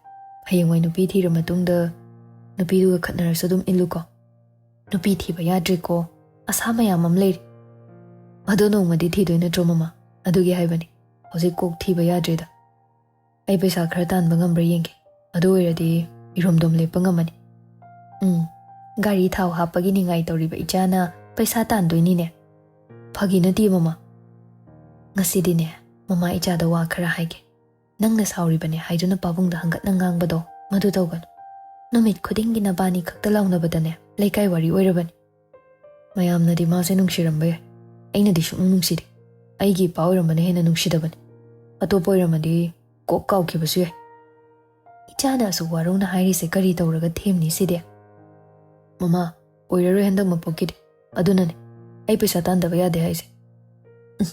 ꯍꯌꯦꯡꯋꯥꯏ ꯅꯨꯄꯤ ꯊꯤꯔ ꯃꯇꯨꯡꯗ ꯅꯨꯄꯤꯗꯨꯒ ꯈꯠꯅꯔꯁꯨ ꯑꯗꯨꯝ ꯏꯜꯂꯨꯀꯣ꯫ ꯅꯨꯄꯤ ꯊꯤꯕ ꯌꯥꯗ꯭ꯔꯤꯀꯣ, ꯑꯁꯥ ꯃꯌꯥꯝ ꯑꯃ ꯂꯩꯔꯤ꯫ ꯑꯗꯣ ꯅꯣꯡꯃꯗꯤ ꯊꯤꯗꯣꯏ ꯅꯠꯇ꯭ꯔꯣ, ꯃꯃꯥ? ꯑꯗꯨꯒꯤ ꯍꯥꯏꯕꯅꯤ꯫ ꯍꯧꯖꯤꯛ ꯀꯣꯛ ꯊꯤꯕ ꯌꯥꯗ꯭ꯔꯤꯗ꯫ ꯑꯩ ꯄꯩꯁꯥ ꯈꯔ ꯇꯥꯟꯕ ꯉꯝꯕ꯭ꯔꯥ ꯌꯦꯡꯒꯦ꯫ ꯑꯗꯨ ꯑꯣꯏꯔꯗꯤ ꯏꯔꯣꯝꯗꯣꯝ ꯂꯦꯞꯄ ꯉꯝꯃꯅꯤ꯫ ꯎꯝ, ꯒꯥꯔꯤ ꯊꯥꯎ ꯍꯥꯞꯄꯒꯤ ꯅꯤꯡꯉꯥꯏ ꯇꯧꯔꯤꯕ ꯏꯆꯥꯅ ꯄꯩꯁꯥ ꯇꯥꯟꯗꯣꯏꯅꯤꯅꯦ꯫ ꯐꯥꯒꯤ ꯅꯠꯇꯦ, ꯃꯃꯥ꯫ ꯉꯁꯤꯗꯤꯅꯦ, ꯃꯃꯥ ꯏꯆꯥꯗ ꯋꯥ ꯈꯔ ꯍꯥꯏꯒꯦ꯫ ꯅꯪꯅ ꯁꯥꯎꯔꯤꯕꯅꯦ ꯍꯥꯏꯗꯨꯅ ꯄꯥꯕꯨꯡꯗ ꯍꯪꯒꯠꯅ ꯉꯥꯡꯕꯗꯣ ꯃꯗꯨ ꯇꯧꯒꯅꯨ꯫ ꯅꯨꯃꯤꯠ ꯈꯨꯗꯤꯡꯒꯤ ꯅꯕꯥꯅꯤ ꯈꯛꯇ ꯂꯥꯎꯅꯕꯗꯅꯦ ꯂꯩꯀꯥꯏ ꯋꯥꯔꯤ ꯑꯣꯏꯔꯕꯅꯤ꯫ ꯃꯌꯥꯝꯅꯗꯤ ꯃꯥꯁꯦ ꯅꯨꯡꯁꯤꯔꯝꯕ ꯌꯥꯏ, ꯑꯩꯅꯗꯤ ꯁꯨꯡꯅꯨꯡ ꯅꯨꯡꯁꯤꯗꯦ꯫ ꯑꯩꯒꯤ ꯏꯄꯥ ꯑꯣꯏꯔꯝꯕꯅ ꯍꯦꯟꯅ ꯅꯨꯡꯁꯤꯗꯕꯅꯤ꯫ ꯑꯇꯣꯞꯄ ꯑꯣꯏꯔꯝꯃꯗꯤ ꯀꯣꯛ ꯀꯥꯎꯈꯤꯕꯁꯨ ꯌꯥꯏ꯫ ꯏꯆꯥꯅ ꯑꯁꯨꯛ ꯋꯥꯔꯧꯅ ꯍꯥꯏꯔꯤꯁꯦ ꯀꯔꯤ ꯇꯧꯔꯒ ꯊꯦꯝꯅꯤ ꯁꯤꯗꯤ? ꯃꯃꯥ, ꯑꯣꯏꯔꯔꯣꯏ ꯍꯟꯗꯛ ꯃꯄꯣꯛꯀꯤꯗꯤ꯫ ꯑꯗꯨꯅꯅꯦ ꯑꯩ ꯄꯩꯁꯥ ꯇꯥꯟꯗꯕ ꯌꯥꯗꯦ ꯍꯥꯏꯁꯦ꯫ ꯎꯝ,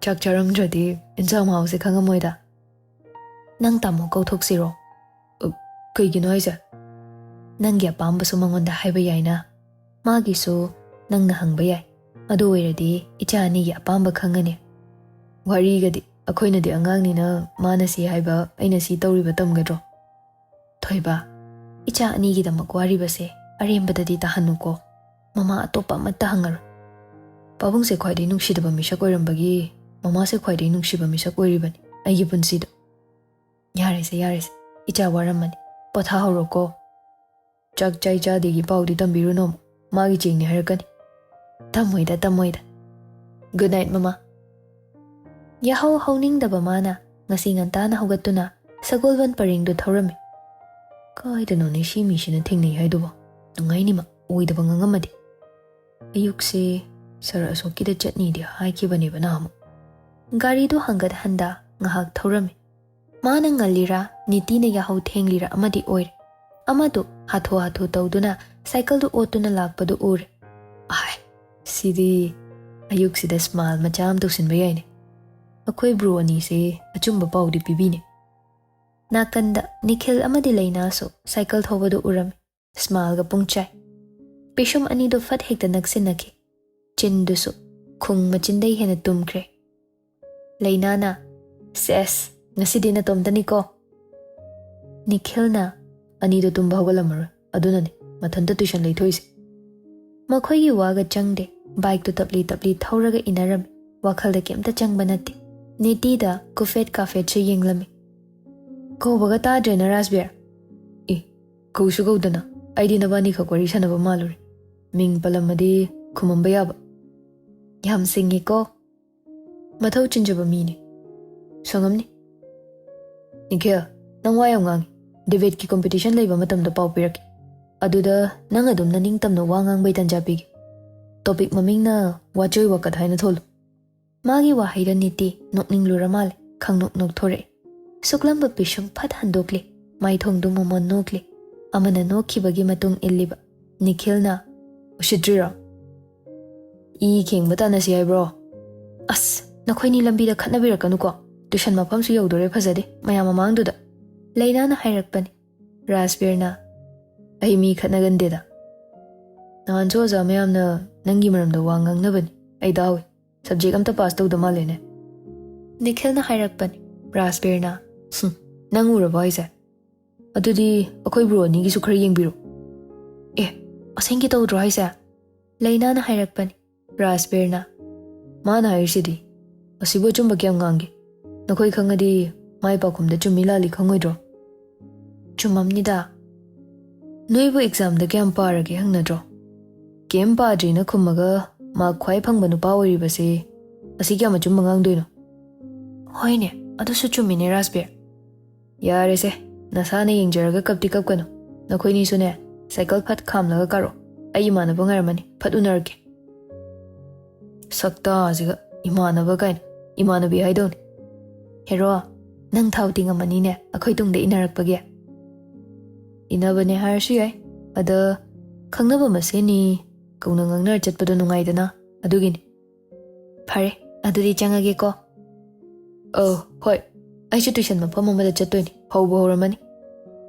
ꯆꯥꯛ ꯆꯥꯔꯝꯗ꯭ꯔꯗꯤ ꯏꯟꯁꯥꯡ ꯃꯍꯥꯎꯁꯦ ꯈꯪꯉꯝꯃꯣꯏꯗ꯫ ꯅꯪ ꯇꯥꯃꯣ ꯀꯧꯊꯣꯛꯁꯤꯔꯣ? ꯑ, ꯀꯩꯒꯤꯅꯣ ꯍꯥꯏꯁꯦ? ꯅꯪꯒꯤ ꯑꯄꯥꯝꯕꯁꯨ ꯃꯉꯣꯟꯗ ꯍꯥꯏꯕ ꯌꯥꯏꯅ꯫ ꯃꯥꯒꯤꯁꯨ ꯅꯪꯅ ꯍꯪꯕ ꯌꯥꯏ꯫ ꯑꯗꯨ ꯑꯣꯏꯔꯗꯤ ꯏꯆꯥ ꯑꯅꯤꯒꯤ ꯑꯄꯥꯝꯕ ꯈꯪꯉꯅꯤ꯫ ꯋꯥꯔꯤꯒꯗꯤ, ꯑꯩꯈꯣꯏꯅꯗꯤ ꯑꯉꯥꯡꯅꯤꯅ ꯃꯥꯅ ꯁꯤ ꯍꯥꯏꯕ, ꯑꯩꯅ ꯁꯤ ꯇꯧꯔꯤꯕ ꯇꯝꯒꯗ꯭ꯔꯣ? ꯊꯣꯏꯕ, ꯏꯆꯥ ꯑꯅꯤꯒꯤꯗꯃꯛ ꯋꯥꯔꯤꯕꯁꯦ ꯑꯔꯦꯝꯕꯗꯗꯤ ꯇꯥꯍꯟꯅꯨꯀꯣ꯫ ꯃꯃꯥ ꯑꯇꯣꯞꯄ ꯑꯃꯠꯇ ꯍꯪꯉꯔꯣꯏ꯫ ꯄꯥꯕꯨꯡꯁꯦ ꯈ꯭ꯋꯥꯏꯗꯒꯤ ꯅꯨꯡꯁꯤꯗꯕ ꯃꯤꯁꯛ ꯑꯣꯏꯔꯝꯕꯒꯤ ꯃꯃꯥꯁꯦ ꯈ꯭ꯋꯥꯏꯗꯒꯤ ꯅꯨꯡꯁꯤꯕ ꯃꯤꯁꯛ ꯑꯣꯏꯔꯤꯕꯅꯤ ꯑꯩꯒꯤ ꯄꯨꯟꯁꯤꯗ꯫ ꯌꯥꯔꯦꯁꯦ, ꯌꯥꯔꯦꯁꯦ, ꯏꯆꯥ ꯋꯥꯔꯝꯃꯅꯤ, ꯄꯣꯊꯥꯍꯧꯔꯣꯀꯣ꯫ ꯆꯥꯛ ꯆꯥꯏ ꯆꯥꯗꯦꯒꯤ ꯄꯥꯎꯗꯤ ꯇꯝꯕꯤꯔꯨꯅꯣ, ꯃꯥꯒꯤ ꯆꯦꯡꯅꯤ ꯍꯥꯏꯔꯛꯀꯅꯤ꯫ ꯇꯝꯃꯣꯏꯗ, ꯇꯝꯃꯣꯏꯗ꯫ Good night, ꯃꯃꯥ꯫ ꯌꯥꯍꯧ ꯍꯧꯅꯤꯡꯗꯕ ꯃꯥꯅ ꯉꯁꯤ ꯉꯟꯇꯥꯅ ꯍꯧꯒꯠꯇꯨꯅ ꯁꯒꯣꯜꯕꯟ ꯄꯔꯦꯡꯗꯨ ꯊꯧꯔꯝꯃꯤ꯫ ꯀꯥꯏꯗꯅꯣꯅꯦ ꯁꯤ ꯃꯤꯁꯤꯅ ꯊꯦꯡꯅꯩ ꯍꯥꯏꯗꯨꯕꯣ? ꯅꯨꯡꯉꯥꯏꯅꯤꯃ ꯑꯣꯏꯗꯕ ꯉꯥꯡꯉꯝꯃꯗꯤ꯫ ꯑꯌꯨꯛꯁꯦ ꯁꯔ ꯑꯁꯣꯛꯀꯤꯗ ꯆꯠꯅꯤꯗꯤ ꯍꯥꯏꯈꯤꯕꯅꯦꯕ ꯅꯍꯥꯟꯃꯨꯛ꯫ ꯒꯥꯔꯤꯗꯨ ꯍꯪꯒꯠ ꯍꯟꯗ ꯉꯥꯏꯍꯥꯛ ꯊꯧꯔꯝꯃꯤ꯫ ꯃꯥꯅ ꯉꯜꯂꯤꯔꯥ, ꯅꯤꯇꯤꯅ ꯌꯥꯍꯧ ꯊꯦꯡꯂꯤꯔꯥ ꯑꯃꯗꯤ ꯑꯣꯏꯔꯦ꯫ ꯑꯃꯗꯨ ꯍꯥꯊꯨ ꯍꯥꯊꯨ ꯇꯧꯗꯨꯅ ꯁꯥꯏꯀꯜꯗꯨ ꯑꯣꯠꯇꯨꯅ ꯂꯥꯛꯄꯗꯨ ꯎꯔꯦ꯫ ꯑꯥꯏ, ꯁꯤꯗꯤ ꯑꯌꯨꯛꯁꯤꯗ ꯁ꯭ꯃꯥꯏꯜ ꯃꯆꯥ ꯑꯃ ꯇꯧꯁꯤꯟꯕ ꯌꯥꯏꯅꯦ꯫ ꯑꯩꯈꯣꯏ ꯕ꯭ꯔꯣ ꯑꯅꯤꯁꯦ ꯑꯆꯨꯝꯕ ꯄꯥꯎꯗꯤ ꯄꯤꯕꯤꯅꯦ꯫ ꯅꯥꯀꯟꯗ ꯅꯤꯈꯤꯜ ꯑꯃꯗꯤ ꯂꯩꯅꯥꯁꯨ ꯁꯥꯏꯀꯜ ꯊꯧꯕꯗꯨ ꯎꯔꯝꯃꯤ꯫ ꯁ꯭ꯃꯥꯏꯜꯒ ꯄꯨꯡꯆꯥꯏ꯫ ꯄꯤꯁꯨꯝ ꯑꯅꯤꯗꯨ ꯐꯠ ꯍꯦꯛꯇ ꯅꯛꯁꯤꯟꯅꯈꯤ꯫ ꯆꯤꯟꯗꯨꯁꯨ ꯈꯨꯡ ꯃꯆꯤꯟꯗꯩ ꯍꯦꯟꯅ ꯇꯨꯝꯈ꯭ꯔꯦ꯫ ꯂꯩꯅꯥꯅ, "ꯁꯦꯁ, ꯉꯁꯤꯗꯤ ꯅꯇꯣꯝꯇꯅꯤꯀꯣ?" ꯅꯤꯈꯤꯜꯅ, "ꯑꯅꯤꯗꯣ ꯇꯨꯝꯕ ꯍꯧꯒꯠꯂꯝꯃꯔꯣꯏ, ꯑꯗꯨꯅꯅꯦ ꯃꯊꯟꯇ ꯇꯨꯏꯁꯟ ꯂꯩꯊꯣꯛꯏꯁꯦ꯫" ꯃꯈꯣꯏꯒꯤ ꯋꯥꯒ ꯆꯪꯗꯦ꯫ ꯕꯥꯏꯛꯇꯨ ꯇꯞꯂꯤ ꯇꯞꯂꯤ ꯊꯧꯔꯒ ꯏꯟꯅꯔꯝꯃꯤ꯫ ꯋꯥꯈꯜꯗ ꯀꯩꯝꯇ ꯆꯪꯕ ꯅꯠꯇꯦ꯫ ꯅꯤꯇꯤꯗ ꯀꯨꯐꯦꯠ ꯀꯥꯐꯦꯠꯁꯨ ꯌꯦꯡꯂꯝꯃꯤ꯫ "ꯀꯧꯕꯒ ꯇꯥꯗ꯭ꯔꯦꯅ, ꯔꯥꯖꯕꯤꯔ?" "ꯑꯦ, ꯀꯧꯁꯨ ꯀꯧꯗꯅ, ꯑꯩꯗꯤ ꯅꯕꯥꯅꯤꯈꯛ ꯋꯥꯔꯤ ꯁꯥꯟꯅꯕ ꯃꯥꯜꯂꯨꯔꯦ꯫ ꯃꯤꯡ ꯄꯜꯂꯝꯃꯗꯤ ꯈꯨꯝꯃꯝꯕ ꯌꯥꯕ꯫" "ꯌꯥꯝ ꯁꯤꯡꯉꯤꯀꯣ꯫ ꯃꯊꯧ ꯆꯤꯟꯖꯕ ꯃꯤꯅꯤ꯫ ꯁꯪꯉꯝꯅꯤ꯫" "ꯅꯤꯈꯤꯜ, ꯅꯪ ꯋꯥ ꯌꯥꯝ ꯉꯥꯡꯉꯤ꯫ ꯗꯤꯕꯦꯠꯀꯤ ꯀꯣꯝꯄꯤꯇꯤꯁꯟ ꯂꯩꯕ ꯃꯇꯝꯗ ꯄꯥꯎ ꯄꯤꯔꯛꯀꯦ꯫ ꯑꯗꯨꯗ ꯅꯪ ꯑꯗꯨꯝ ꯅꯅꯤꯡꯇꯝꯅ ꯋꯥ ꯉꯥꯡꯕꯩ ꯇꯥꯟꯖꯥ ꯄꯤꯒꯦ꯫ ꯇꯣꯄꯤꯛ ꯃꯃꯤꯡꯅ ꯋꯥꯆꯣꯏ ꯋꯥꯀꯠ ꯍꯥꯏꯅ ꯊꯣꯜꯂꯨ꯫" ꯃꯥꯒꯤ ꯋꯥꯍꯩꯗ ꯅꯤꯇꯤ ꯅꯣꯛꯅꯤꯡꯂꯨꯔ ꯃꯥꯜꯂꯦ꯫ ꯈꯪꯅꯣꯛ ꯅꯣꯛꯊꯣꯔꯛꯑꯦ꯫ ꯁꯨꯛꯂꯝꯕ ꯄꯤꯁꯨꯝ ꯐꯠ ꯍꯟꯗꯣꯛꯂꯦ꯫ ꯃꯥꯏꯊꯣꯡꯗꯨ ꯃꯣꯃꯣꯟ ꯅꯣꯛꯂꯦ꯫ ꯑꯃꯅ ꯅꯣꯛꯈꯤꯕꯒꯤ ꯃꯇꯨꯡ ꯏꯜꯂꯤꯕ꯫ ꯅꯤꯈꯤꯜꯅ, "ꯎꯁꯤꯠꯇ꯭ꯔꯤꯔꯣ? ꯏ ꯈꯦꯡꯕ ꯇꯥꯟꯅꯁꯤ ꯍꯥꯏꯕ꯭ꯔꯣ? ꯑꯁ, ꯅꯈꯣꯏꯅꯤ ꯂꯝꯕꯤꯗ ꯈꯠꯅꯕꯤꯔꯛꯀꯅꯨꯀꯣ꯫ ꯇꯨꯏꯁꯟ ꯃꯐꯝꯁꯨ ꯌꯧꯗꯣꯔꯦ ꯐꯖꯗꯦ, ꯃꯌꯥꯝ ꯃꯃꯥꯡꯗꯨꯗ꯫" ꯂꯩꯅꯥꯅ ꯍꯥꯏꯔꯛꯄꯅꯤ꯫ ꯔꯥꯖꯕꯤꯔꯅ, "ꯑꯩ ꯃꯤ ꯈꯠꯅꯒꯟꯗꯦꯗ꯫ ꯅꯍꯥꯟꯁꯨ ꯑꯣꯖꯥ ꯃꯌꯥꯝꯅ ꯅꯪꯒꯤ ꯃꯔꯝꯗ ꯋꯥ ꯉꯥꯡꯅꯕꯅꯤ꯫ ꯑꯩ ꯇꯥꯍꯧꯏ꯫ ꯁꯕꯖꯦꯛ ꯑꯝꯇ ꯄꯥꯁ ꯇꯧꯗ ꯃꯥꯜꯂꯦꯅꯦ꯫ ꯅꯤꯈꯤꯜꯅ ꯍꯥꯏꯔꯛꯄꯅꯤ꯫ ꯔꯥꯖꯕꯤꯔꯅ, "ꯍꯨꯝ, ꯅꯪ ꯎꯔꯕꯣ ꯍꯥꯏꯁꯦ? ꯑꯗꯨꯗꯤ ꯑꯩꯈꯣꯏ ꯕ꯭ꯔꯣ ꯑꯅꯤꯒꯤꯁꯨ ꯈꯔ ꯌꯦꯡꯕꯤꯔꯣ꯫" "ꯑꯦ, ꯑꯁꯦꯡꯀꯤ ꯇꯧꯗ꯭ꯔꯣ ꯍꯥꯏꯁꯦ?" ꯂꯩꯅꯥꯅ ꯍꯥꯏꯔꯛꯄꯅꯤ꯫ ꯔꯥꯖꯕꯤꯔꯅ, "ꯃꯥꯅ ꯍꯥꯏꯔꯤꯁꯤꯗꯤ꯫ ꯑꯁꯤꯕꯨ ꯑꯆꯨꯝꯕ ꯀꯌꯥꯝ ꯉꯥꯡꯒꯦ? ꯅꯈꯣꯏ ꯈꯪꯉꯗꯤ ꯃꯥꯏ ꯄꯥꯎꯈꯨꯝꯗ ꯆꯨꯝꯃꯤ ꯂꯥꯜꯂꯤ ꯈꯪꯉꯣꯏꯗ꯭ꯔꯣ?" "ꯆꯨꯝꯃꯝꯅꯤꯗ꯫ ꯅꯣꯏꯕꯨ ꯑꯦꯛꯖꯥꯝꯗ ꯀꯌꯥꯝ ꯄꯥꯔꯒꯦ ꯍꯪꯅꯗ꯭ꯔꯣ? ꯀꯩꯝ ꯄꯥꯗ꯭ꯔꯤꯅ ꯈꯨꯝꯃꯒ ꯃꯥꯔꯛ ꯈ꯭ꯋꯥꯏ ꯐꯪꯕ ꯅꯨꯄꯥ ꯑꯣꯏꯔꯤꯕꯁꯦ ꯑꯁꯤ ꯀꯌꯥꯝ ꯑꯆꯨꯝꯕ ꯉꯥꯡꯗꯣꯏꯅꯣ?" "ꯍꯣꯏꯅꯦ, ꯑꯗꯨꯁꯨ ꯆꯨꯝꯃꯤꯅꯦ ꯔꯥꯖꯕꯤꯔ꯫ ꯌꯥꯔꯦꯁꯦ, ꯅꯁꯥꯅ ꯌꯦꯡꯖꯔꯒ ꯀꯞꯇꯤ ꯀꯞꯀꯅꯨ꯫ ꯅꯈꯣꯏꯅꯤꯁꯨꯅꯦ, ꯁꯥꯏꯀꯜ ꯐꯠ ꯈꯥꯝꯂꯒ ꯀꯥꯔꯛꯑꯣ꯫ ꯑꯩ ꯏꯃꯥꯟꯅꯕ ꯉꯥꯏꯔꯝꯃꯅꯤ, ꯐꯠ ꯎꯅꯔꯛꯀꯦ꯫" ꯁꯛꯇꯥꯁꯤꯒ ꯏꯃꯥꯟꯅꯕ ꯀꯥꯏꯅ, ꯏꯃꯥꯟꯅꯕꯤ ꯍꯥꯏꯗꯧꯅꯤ꯫ "ꯍꯦꯔꯣ, ꯅꯪ ꯊꯥꯎ ꯇꯤꯡꯉꯝꯃꯅꯤꯅꯦ ꯑꯩꯈꯣꯏ ꯇꯨꯡꯗ ꯏꯟꯅꯔꯛꯄꯒꯤ?" "ꯏꯟꯅꯕꯅꯦ ꯍꯥꯏꯔꯁꯨ ꯌꯥꯏ꯫ ꯑꯗ ꯈꯪꯅꯕ ꯃꯁꯦꯟꯅꯤ ꯀꯧꯅ ꯉꯥꯡꯅꯔ ꯆꯠꯄꯗꯣ ꯅꯨꯡꯉꯥꯏꯗꯅ, ꯑꯗꯨꯒꯤꯅꯤ꯫" "ꯐꯔꯦ, ꯑꯗꯨꯗꯤ ꯆꯪꯉꯒꯦꯀꯣ꯫" "ꯑꯧ, ꯍꯣꯏ, ꯑꯩꯁꯨ ꯇꯨꯏꯁꯟ ꯃꯐꯝ ꯑꯃꯗ ꯆꯠꯇꯣꯏꯅꯤ, ꯍꯧꯕꯨ ꯍꯧꯔꯝꯃꯅꯤ꯫"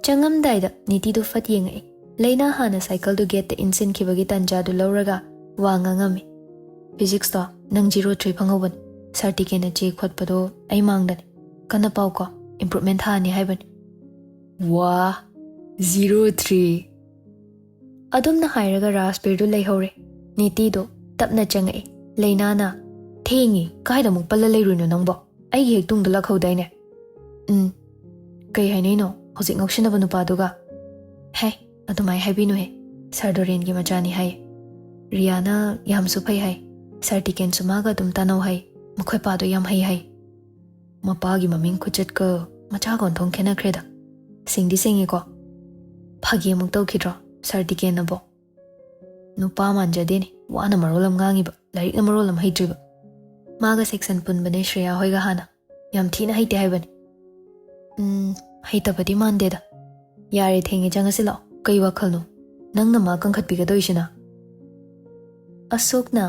ꯆꯪꯉꯝꯗꯥꯏꯗ ꯅꯤꯇꯤꯗꯨ ꯐꯠ ꯌꯦꯡꯉꯛꯏ꯫ ꯂꯩꯅꯥ ꯍꯥꯟꯅ ꯁꯥꯏꯀꯜꯗꯨ ꯒꯦꯠꯇ ꯏꯟꯁꯤꯟꯈꯤꯕꯒꯤ ꯇꯥꯟꯖꯥꯗꯨ ꯂꯧꯔꯒ ꯋꯥ ꯉꯥꯡꯉꯝꯃꯤ꯫ "ꯐꯤꯖꯤꯛꯁꯇꯣ ꯅꯪ ꯖꯤꯔꯣ ꯊ꯭ꯔꯤ ꯐꯪꯍꯧꯕꯅꯤ꯫ ꯁꯥꯔ ꯇꯤꯀꯦꯟꯅ ꯆꯦ ꯈꯣꯠꯄꯗꯣ ꯑꯩ ꯃꯥꯡꯗꯅꯤ꯫ ꯀꯟꯅ ꯄꯥꯎꯀꯣ, ꯏꯝꯄ꯭ꯔꯨꯚꯃꯦꯟ ꯊꯥꯅꯤ ꯍꯥꯏꯕꯅꯤ꯫" "ꯋꯥ, ꯖꯤꯔꯣ ꯊ꯭ꯔꯤ!" ꯑꯗꯨꯝꯅ ꯍꯥꯏꯔꯒ ꯔꯥꯖꯕꯤꯔꯗꯨ ꯂꯩꯍꯧꯔꯦ꯫ ꯅꯤꯇꯤꯗꯣ ꯇꯞꯅ ꯆꯪꯉꯛꯏ꯫ ꯂꯩꯅꯥꯅ, "ꯊꯦꯡꯉꯤ, ꯀꯥꯏꯗ ꯑꯃꯨꯛ ꯄꯜꯂ ꯂꯩꯔꯨꯏꯅꯣ ꯅꯪꯕꯣ? ꯑꯩꯒꯤ ꯍꯦꯛ ꯇꯨꯡꯗ ꯂꯥꯛꯍꯧꯗꯥꯏꯅꯦ?" "ꯎꯝ, ꯀꯩ ꯍꯥꯏꯅꯩꯅꯣ ꯍꯧꯖꯤꯛ ꯉꯥꯎꯁꯤꯟꯅꯕ ꯅꯨꯄꯥꯗꯨꯒ?" "ꯍꯦ, ꯑꯗꯨꯃꯥꯏ ꯍꯥꯏꯕꯤꯅꯨꯍꯦ꯫ ꯁꯥꯔ ꯗꯣꯔꯦꯟꯒꯤ ꯃꯆꯥꯅꯤ ꯍꯥꯏ꯫ ꯔꯤꯌꯥꯅ ꯌꯥꯝꯁꯨ ꯐꯩ ꯍꯥꯏ꯫ ꯁꯥꯔ ꯇꯤꯀꯦꯟꯁꯨ ꯃꯥꯒ ꯑꯗꯨꯝ ꯇꯥꯟꯅꯧ ꯍꯥꯏ꯫ ꯃꯈꯣꯏ ꯄꯥꯗꯣ ꯌꯥꯝ ꯍꯩ ꯍꯥꯏ꯫ ꯃꯄꯥꯒꯤ ꯃꯃꯤꯡ ꯈꯨꯆꯠꯀ ꯃꯆꯥꯒ ꯑꯣꯟꯊꯣꯛ ꯈꯦꯠꯅꯈ꯭ꯔꯦꯗ꯫ ꯁꯤꯡꯗꯤ ꯁꯤꯡꯉꯤꯀꯣ꯫" ꯐꯥꯒꯤ ꯑꯃꯨꯛ ꯇꯧꯈꯤꯗ꯭ꯔꯣ ꯁꯥꯔ ꯇꯤꯀꯦꯟꯅꯕꯣ? ꯅꯨꯄꯥ ꯃꯥꯟꯖꯗꯦꯅꯦ, ꯋꯥꯅ ꯃꯔꯣꯜ ꯑꯃ ꯉꯥꯡꯉꯤꯕ, ꯂꯥꯏꯔꯤꯛꯅ ꯃꯔꯣꯜ ꯑꯃ ꯍꯩꯇ꯭ꯔꯤꯕ꯫ ꯃꯥꯒ ꯁꯦꯛꯁꯟ ꯄꯨꯟꯕꯅꯦ ꯁ꯭ꯔꯦꯌꯥ ꯍꯣꯏꯒ ꯍꯥꯟꯅ꯫ ꯌꯥꯝ ꯊꯤꯅ ꯍꯩꯇꯦ ꯍꯥꯏꯕꯅꯤ꯫ ꯎꯝ, ꯍꯩꯇꯕꯗꯤ ꯃꯥꯟꯗꯦꯗ꯫ ꯌꯥꯔꯦ, ꯊꯦꯡꯉꯦ, ꯆꯪꯉꯁꯤ ꯂꯥꯛꯑꯣ꯫ ꯀꯩ ꯋꯥꯈꯜꯅꯣ? ꯅꯪꯅ ꯃꯥ ꯀꯟꯈꯠꯄꯤꯒꯗꯧꯔꯤꯁꯤꯅ? ꯑꯁꯣꯛꯅ,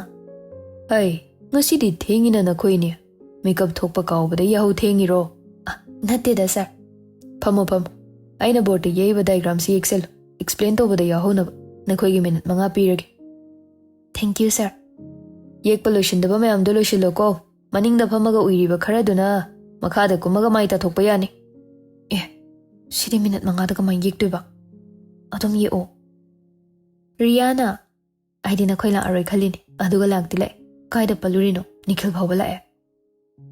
"ꯍꯩ, ꯉꯁꯤꯗꯤ ꯊꯦꯡꯉꯤꯅ ꯅꯈꯣꯏꯅꯤ꯫ ꯃꯤꯀꯞ ꯊꯣꯛꯄ ꯀꯥꯎꯕꯗ ꯌꯥꯍꯧ ꯊꯦꯡꯉꯤꯔꯣ?" "ꯑ, ꯅꯠꯇꯦꯗ ꯁꯥꯔ꯫" "ꯐꯝꯃꯣ, ꯐꯝꯃꯣ꯫ ꯑꯩꯅ ꯕꯣꯔꯗꯇ ꯌꯦꯛꯏꯕ ꯗꯥꯏꯒ꯭ꯔꯥꯝꯁꯤ ꯌꯦꯛꯁꯜꯂꯨ꯫ ꯑꯦꯛꯁꯄ꯭ꯂꯦꯟ ꯇꯧꯕꯗ ꯌꯥꯎꯍꯧꯅꯕ꯫ ꯅꯈꯣꯏꯒꯤ ꯃꯤꯅꯤꯠ ꯃꯉꯥ ꯄꯤꯔꯒꯦ꯫" "Thank you, sir." "ꯌꯦꯛꯄ ꯂꯣꯏꯁꯤꯟꯗꯕ ꯃꯌꯥꯝꯗꯣ ꯂꯣꯏꯁꯤꯜꯂꯣꯀꯣ꯫ ꯃꯅꯤꯡꯗ ꯐꯝꯃꯒ ꯎꯏꯔꯤꯕ ꯈꯔꯗꯨꯅ ꯃꯈꯥꯗ ꯀꯨꯝꯃꯒ ꯃꯥꯏ ꯇꯥꯊꯣꯛꯄ ꯌꯥꯅꯤ꯫" "ꯑꯦ, ꯁꯤꯗꯤ ꯃꯤꯅꯠ ꯃꯉꯥꯗ ꯀꯃꯥꯏꯅ ꯌꯦꯛꯇꯣꯏꯕ?" "ꯑꯗꯨꯝ ꯌꯦꯛꯑꯣ꯫" ꯔꯤꯌꯥꯅ, "ꯑꯩꯗꯤ ꯅꯈꯣꯏ ꯂꯥꯛꯑꯔꯣꯏ ꯈꯜꯂꯤꯅꯤ, ꯑꯗꯨꯒ ꯂꯥꯛꯇꯤ ꯂꯥꯛꯑꯦ꯫ ꯀꯥꯏꯗ ꯄꯜꯂꯨꯔꯤꯅꯣ? ꯅꯤꯈꯤꯜ ꯐꯥꯎꯕ ꯂꯥꯛꯑꯦ꯫"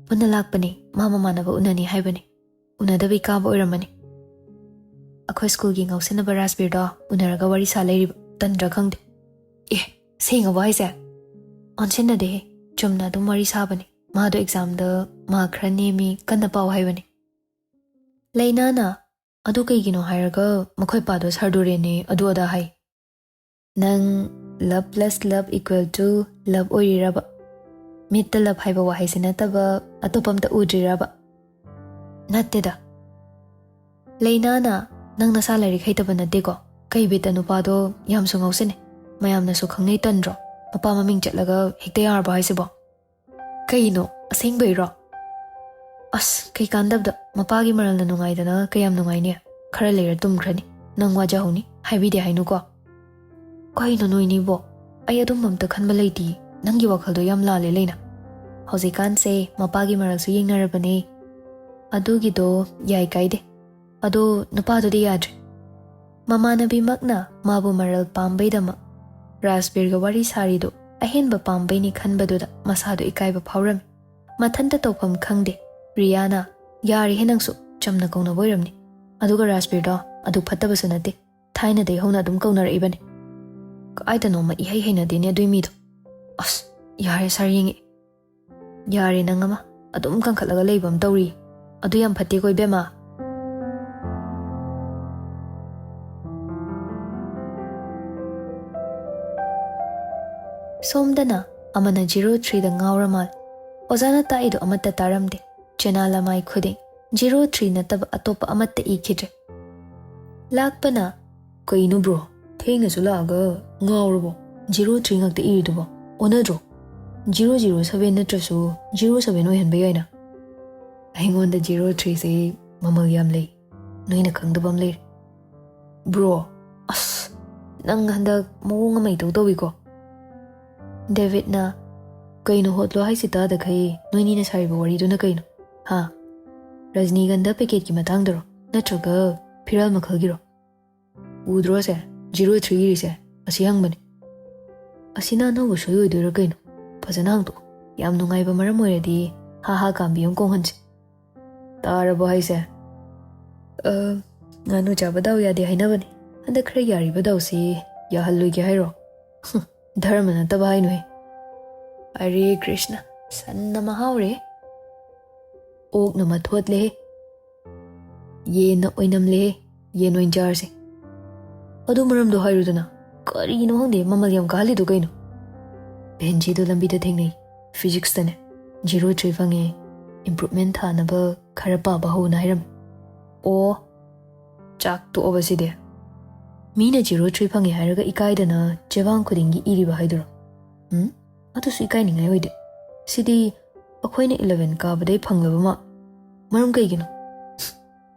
"ꯄꯨꯟꯅ ꯂꯥꯛꯄꯅꯤ, ꯃꯥ ꯃꯃꯥꯟꯅꯕ ꯎꯅꯅꯤ ꯍꯥꯏꯕꯅꯤ꯫ ꯎꯅꯗꯕꯩ ꯀꯥꯕ ꯑꯣꯏꯔꯝꯃꯅꯤ꯫" "ꯑꯩꯈꯣꯏ ꯁ꯭ꯀꯨꯜꯒꯤ ꯉꯥꯎꯁꯤꯟꯅꯕ ꯔꯥꯖꯕꯤꯔꯗꯣ ꯎꯅꯔꯒ ꯋꯥꯔꯤ ꯁꯥ ꯂꯩꯔꯤꯕ, ꯇꯟꯗ꯭ꯔꯥ ꯈꯪꯗꯦ꯫" "ꯑꯦ, ꯁꯦꯡꯉꯕꯣ ꯍꯥꯏꯁꯦ?" "ꯑꯣꯟꯁꯤꯟꯅꯗꯦꯍꯦ, ꯆꯨꯝꯅ ꯑꯗꯨꯝ ꯋꯥꯔꯤ ꯁꯥꯕꯅꯤ꯫ ꯃꯥꯗꯣ ꯑꯦꯛꯖꯥꯝꯗ ꯃꯥꯔꯛ ꯈꯔ ꯅꯦꯝꯃꯤ, ꯀꯟꯅ ꯄꯥꯎ ꯍꯥꯏꯕꯅꯤ꯫" ꯂꯩꯅꯥꯅ, "ꯑꯗꯨ ꯀꯩꯒꯤꯅꯣ ꯍꯥꯏꯔꯒ ꯃꯈꯣꯏ ꯄꯥꯗꯣ ꯁꯥꯔ ꯗꯣꯔꯦꯟꯅꯦ ꯑꯗꯨ ꯑꯗꯥ ꯍꯥꯏ꯫" "ꯅꯪ love plus love equal to love ꯑꯣꯏꯔꯤꯔꯕ? ꯃꯤꯠꯇ love ꯍꯥꯏꯕ ꯋꯥꯍꯩꯁꯦ ꯅꯠꯇꯕ ꯑꯇꯣꯞꯄ ꯑꯝꯇ ꯎꯗ꯭ꯔꯤꯔꯕ?" "ꯅꯠꯇꯦꯗ꯫" ꯂꯩꯅꯥꯅ, "ꯅꯪ ꯅꯁꯥ ꯂꯥꯏꯔꯤꯛ ꯍꯩꯇꯕ ꯅꯠꯇꯦꯀꯣ? ꯀꯩ ꯕꯤꯠꯇ ꯅꯨꯄꯥꯗꯣ ꯌꯥꯝꯁꯨ ꯉꯥꯎꯁꯤꯟꯅꯩ, ꯃꯌꯥꯝꯅꯁꯨ ꯈꯪꯅꯩ, ꯇꯟꯗ꯭ꯔꯣ? ꯃꯄꯥ ꯃꯃꯤꯡ ꯆꯠꯂꯒ ꯍꯦꯛꯇ ꯌꯥꯔꯕꯣ ꯍꯥꯏꯁꯤꯕꯣ?" "ꯀꯩꯅꯣ, ꯑꯁꯦꯡꯕꯩꯔꯣ?" "ꯑꯁ, ꯀꯩ ꯀꯥꯟꯗꯕꯗ, ꯃꯄꯥꯒꯤ ꯃꯔꯜꯅ ꯅꯨꯡꯉꯥꯏꯗꯅ ꯀꯌꯥꯝ ꯅꯨꯡꯉꯥꯏꯅꯤ? ꯈꯔ ꯂꯩꯔ ꯇꯨꯝꯈ꯭ꯔꯅꯤ, ꯅꯪ ꯋꯥꯖꯍꯧꯅꯤ, ꯍꯥꯏꯕꯤꯗꯦ ꯍꯥꯏꯅꯨꯀꯣ꯫" "ꯀꯩꯅꯣ ꯅꯣꯏꯅꯤꯕꯣ? ꯑꯩ ꯑꯗꯨꯝꯕ ꯑꯝꯇ ꯈꯟꯕ ꯂꯩꯇꯤꯌꯦ꯫ ꯅꯪꯒꯤ ꯋꯥꯈꯜꯗꯣ ꯌꯥꯝ ꯂꯥꯜꯂꯦ, ꯂꯩꯅꯥ꯫ ꯍꯧꯖꯤꯛꯀꯥꯟꯁꯦ ꯃꯄꯥꯒꯤ ꯃꯔꯜꯁꯨ ꯌꯦꯡꯅꯔꯕꯅꯦ꯫ ꯑꯗꯨꯒꯤꯗꯣ ꯌꯥꯏ, ꯀꯥꯏꯗꯦ꯫ ꯑꯗꯣ ꯅꯨꯄꯥꯗꯨꯗꯤ ꯌꯥꯗ꯭ꯔꯦ꯫" ꯃꯃꯥꯟꯅꯕꯤꯃꯛꯅ ꯃꯥꯕꯨ ꯃꯔꯜ ꯄꯥꯝꯕꯩꯗꯃꯛ ꯔꯥꯖꯕꯤꯔꯒ ꯋꯥꯔꯤ ꯁꯥꯔꯤꯗꯨ ꯑꯍꯦꯟꯕ ꯄꯥꯝꯕꯩꯅꯤ ꯈꯟꯕꯗꯨꯗ ꯃꯁꯥꯗꯨ ꯏꯀꯥꯏꯕ ꯐꯥꯎꯔꯝꯃꯤ꯫ ꯃꯊꯟꯇ ꯇꯧꯐꯝ ꯈꯪꯗꯦ꯫ ꯔꯤꯌꯥꯅ, "ꯌꯥꯔꯦꯍꯦ ꯅꯪꯁꯨ, ꯆꯝꯅ ꯀꯧꯅꯕ ꯑꯣꯏꯔꯝꯅꯤ꯫ ꯑꯗꯨꯒ ꯔꯥꯖꯕꯤꯔꯗꯣ ꯑꯗꯨ ꯐꯠꯇꯕꯁꯨ ꯅꯠꯇꯦ, ꯊꯥꯏꯅꯗꯩ ꯍꯧꯅ ꯑꯗꯨꯝ ꯀꯧꯅꯔꯛꯏꯕꯅꯤ꯫ ꯀꯥꯏꯗꯅꯣꯃ ꯏꯍꯩ ꯍꯩꯅꯗꯦꯅꯦ ꯑꯗꯨꯏ ꯃꯤꯗꯣ꯫ ꯑꯁ, ꯌꯥꯔꯦ ꯁꯥꯔ, ꯌꯦꯡꯉꯛꯑꯦ꯫ ꯌꯥꯔꯦ ꯅꯪ ꯑꯃ, ꯑꯗꯨꯝ ꯀꯟꯈꯠꯂꯒ ꯂꯩꯕ ꯑꯃ ꯇꯧꯔꯤ꯫ ꯑꯗꯨ ꯌꯥꯝ ꯐꯠꯇꯦꯀꯣ ꯏꯕꯦꯝꯃ꯫" ꯁꯣꯝꯗꯅ ꯑꯃꯅ zero threeꯗ ꯉꯥꯎꯔ ꯃꯥꯜꯂꯦ꯫ ꯑꯣꯖꯥꯅ ꯇꯥꯛꯏꯗꯣ ꯑꯃꯠꯇ ꯇꯥꯔꯝꯗꯦ꯫ ꯆꯦꯅꯥ ꯂꯃꯥꯏ ꯈꯨꯗꯤꯡ zero three ꯅꯠꯇꯕ ꯑꯇꯣꯞꯄ ꯑꯃꯠꯇ ꯏꯈꯤꯗ꯭ꯔꯦ꯫ ꯂꯥꯛꯄꯅ, "ꯀꯩꯅꯣ ꯕ꯭ꯔꯣ, ꯊꯦꯡꯅꯁꯨ ꯂꯥꯛꯑꯒ ꯉꯥꯎꯔꯕꯣ? Zero three ꯉꯥꯛꯇ ꯏꯔꯤꯗꯨꯕꯣ? ꯑꯣꯟꯅꯗ꯭ꯔꯣ? Zero zero seven ꯅꯠꯇ꯭ꯔꯁꯨ zero seven ꯑꯣꯏꯍꯟꯕ ꯌꯥꯏꯅ꯫" "ꯑꯩꯉꯣꯟꯗ zero threeꯁꯦ ꯃꯃꯜ ꯌꯥꯝ ꯂꯩ꯫ ꯅꯣꯏꯅ ꯈꯪꯗꯕ ꯑꯃ ꯂꯩꯔꯦ꯫" "ꯕ꯭ꯔꯣ, ꯑꯁ, ꯅꯪ ꯍꯟꯗꯛ ꯃꯑꯣꯡ ꯑꯃ ꯏꯇꯧ ꯇꯧꯏꯀꯣ꯫" ꯗꯦꯕꯤꯠꯅ, "ꯀꯩꯅꯣ ꯍꯣꯠꯂꯣ ꯍꯥꯏꯁꯤ ꯇꯥꯗꯈꯩ? ꯅꯣꯏꯅꯤꯅ ꯁꯥꯔꯤꯕ ꯋꯥꯔꯤꯗꯨꯅ ꯀꯩꯅꯣ? ꯍꯥ? ꯔꯖꯅꯤꯒꯟꯙ ꯄꯦꯀꯦꯠꯀꯤ ꯃꯇꯥꯡꯗꯔꯣ? ꯅꯠꯇ꯭ꯔꯒ ꯐꯤꯔꯥꯜ ꯃꯈꯜꯒꯤꯔꯣ?" "ꯎꯗ꯭ꯔꯣ ꯁꯦ? ꯖꯤꯔꯣ ꯊ꯭ꯔꯤꯒꯤꯁꯦ ꯑꯁꯤ ꯍꯪꯕꯅꯦ꯫ ꯑꯁꯤꯅ ꯑꯅꯧꯕ ꯁꯣꯏ ꯑꯣꯏꯗꯣꯏꯔꯥ ꯀꯩꯅꯣ? ꯐꯖꯅ ꯍꯥꯡꯗꯣꯛꯑꯣ꯫ ꯌꯥꯝ ꯅꯨꯡꯉꯥꯏꯕ ꯃꯔꯝ ꯑꯣꯏꯔꯗꯤ ꯍꯥ ꯍꯥ ꯀꯥꯝꯕꯤ ꯑꯃ ꯀꯣꯡꯍꯟꯁꯦ꯫ ꯇꯥꯔꯕꯣ ꯍꯥꯏꯁꯦ? ꯑ, ꯉꯥꯅꯨ ꯆꯥꯕ ꯗꯥꯎ ꯌꯥꯗꯦ ꯍꯥꯏꯅꯕꯅꯦ꯫ ꯍꯟꯗꯛ ꯈꯔ ꯌꯥꯔꯤꯕ ꯗꯥꯎꯁꯤ ꯌꯥꯍꯜꯂꯣꯏꯒꯦ ꯍꯥꯏꯔꯣ? ꯍꯨꯝ, ꯙꯔꯃ ꯅꯠꯇꯕ ꯍꯥꯏꯅꯨꯍꯦ꯫ ꯑꯔꯦ ꯀ꯭ꯔꯤꯁꯅ, ꯁꯟꯅ ꯃꯍꯥꯎꯔꯦ꯫ ꯑꯣꯛꯅ ꯃꯊꯣꯠꯂꯦ꯫ ꯌꯦꯟꯅ ꯑꯣꯏꯅꯝꯂꯦ꯫ ꯌꯦꯟ ꯑꯣꯏꯅ ꯆꯥꯔꯁꯦ꯫ ꯑꯗꯨ ꯃꯔꯝꯗꯣ ꯍꯥꯏꯔꯨꯗꯅ꯫ ꯀꯔꯤꯅꯣ ꯈꯪꯗꯦ, ꯃꯃꯜ ꯌꯥꯝ ꯀꯥꯍꯜꯂꯤꯗꯣ ꯀꯩꯅꯣ? ꯚꯦꯟꯖꯤꯗꯣ ꯂꯝꯕꯤꯗ ꯊꯦꯡꯅꯩ꯫ ꯐꯤꯖꯤꯛꯁꯇꯅꯦ ꯖꯤꯔꯣ ꯊ꯭ꯔꯤ ꯐꯪꯉꯦ꯫ ꯏꯝꯄ꯭ꯔꯨꯚꯃꯦꯟ ꯊꯥꯅꯕ ꯈꯔ ꯄꯥꯕ ꯍꯧꯅ ꯍꯥꯏꯔꯝꯃꯤ꯫ ꯑꯣ, ꯆꯥꯛ ꯇꯣꯛꯑꯕ ꯁꯤꯗꯤ? ꯃꯤꯅ ꯖꯤꯔꯣ ꯊ꯭ꯔꯤ ꯐꯪꯉꯦ ꯍꯥꯏꯔꯒ ꯏꯀꯥꯏꯗꯅ ꯆꯦꯕꯥꯡ ꯈꯨꯗꯤꯡꯒꯤ ꯏꯔꯤꯕ ꯍꯥꯏꯗꯨꯔꯣ? ꯎꯝ? ꯑꯗꯨꯁꯨ ꯏꯀꯥꯏꯅꯤꯡꯉꯥꯏ ꯑꯣꯏꯗꯦ꯫ ꯁꯤꯗꯤ ꯑꯩꯈꯣꯏꯅ ꯏꯂꯚꯦꯟ ꯀꯥꯕꯗꯩ ꯐꯪꯂꯕ ꯃꯥ꯫ ꯃꯔꯝ ꯀꯩꯒꯤꯅꯣ?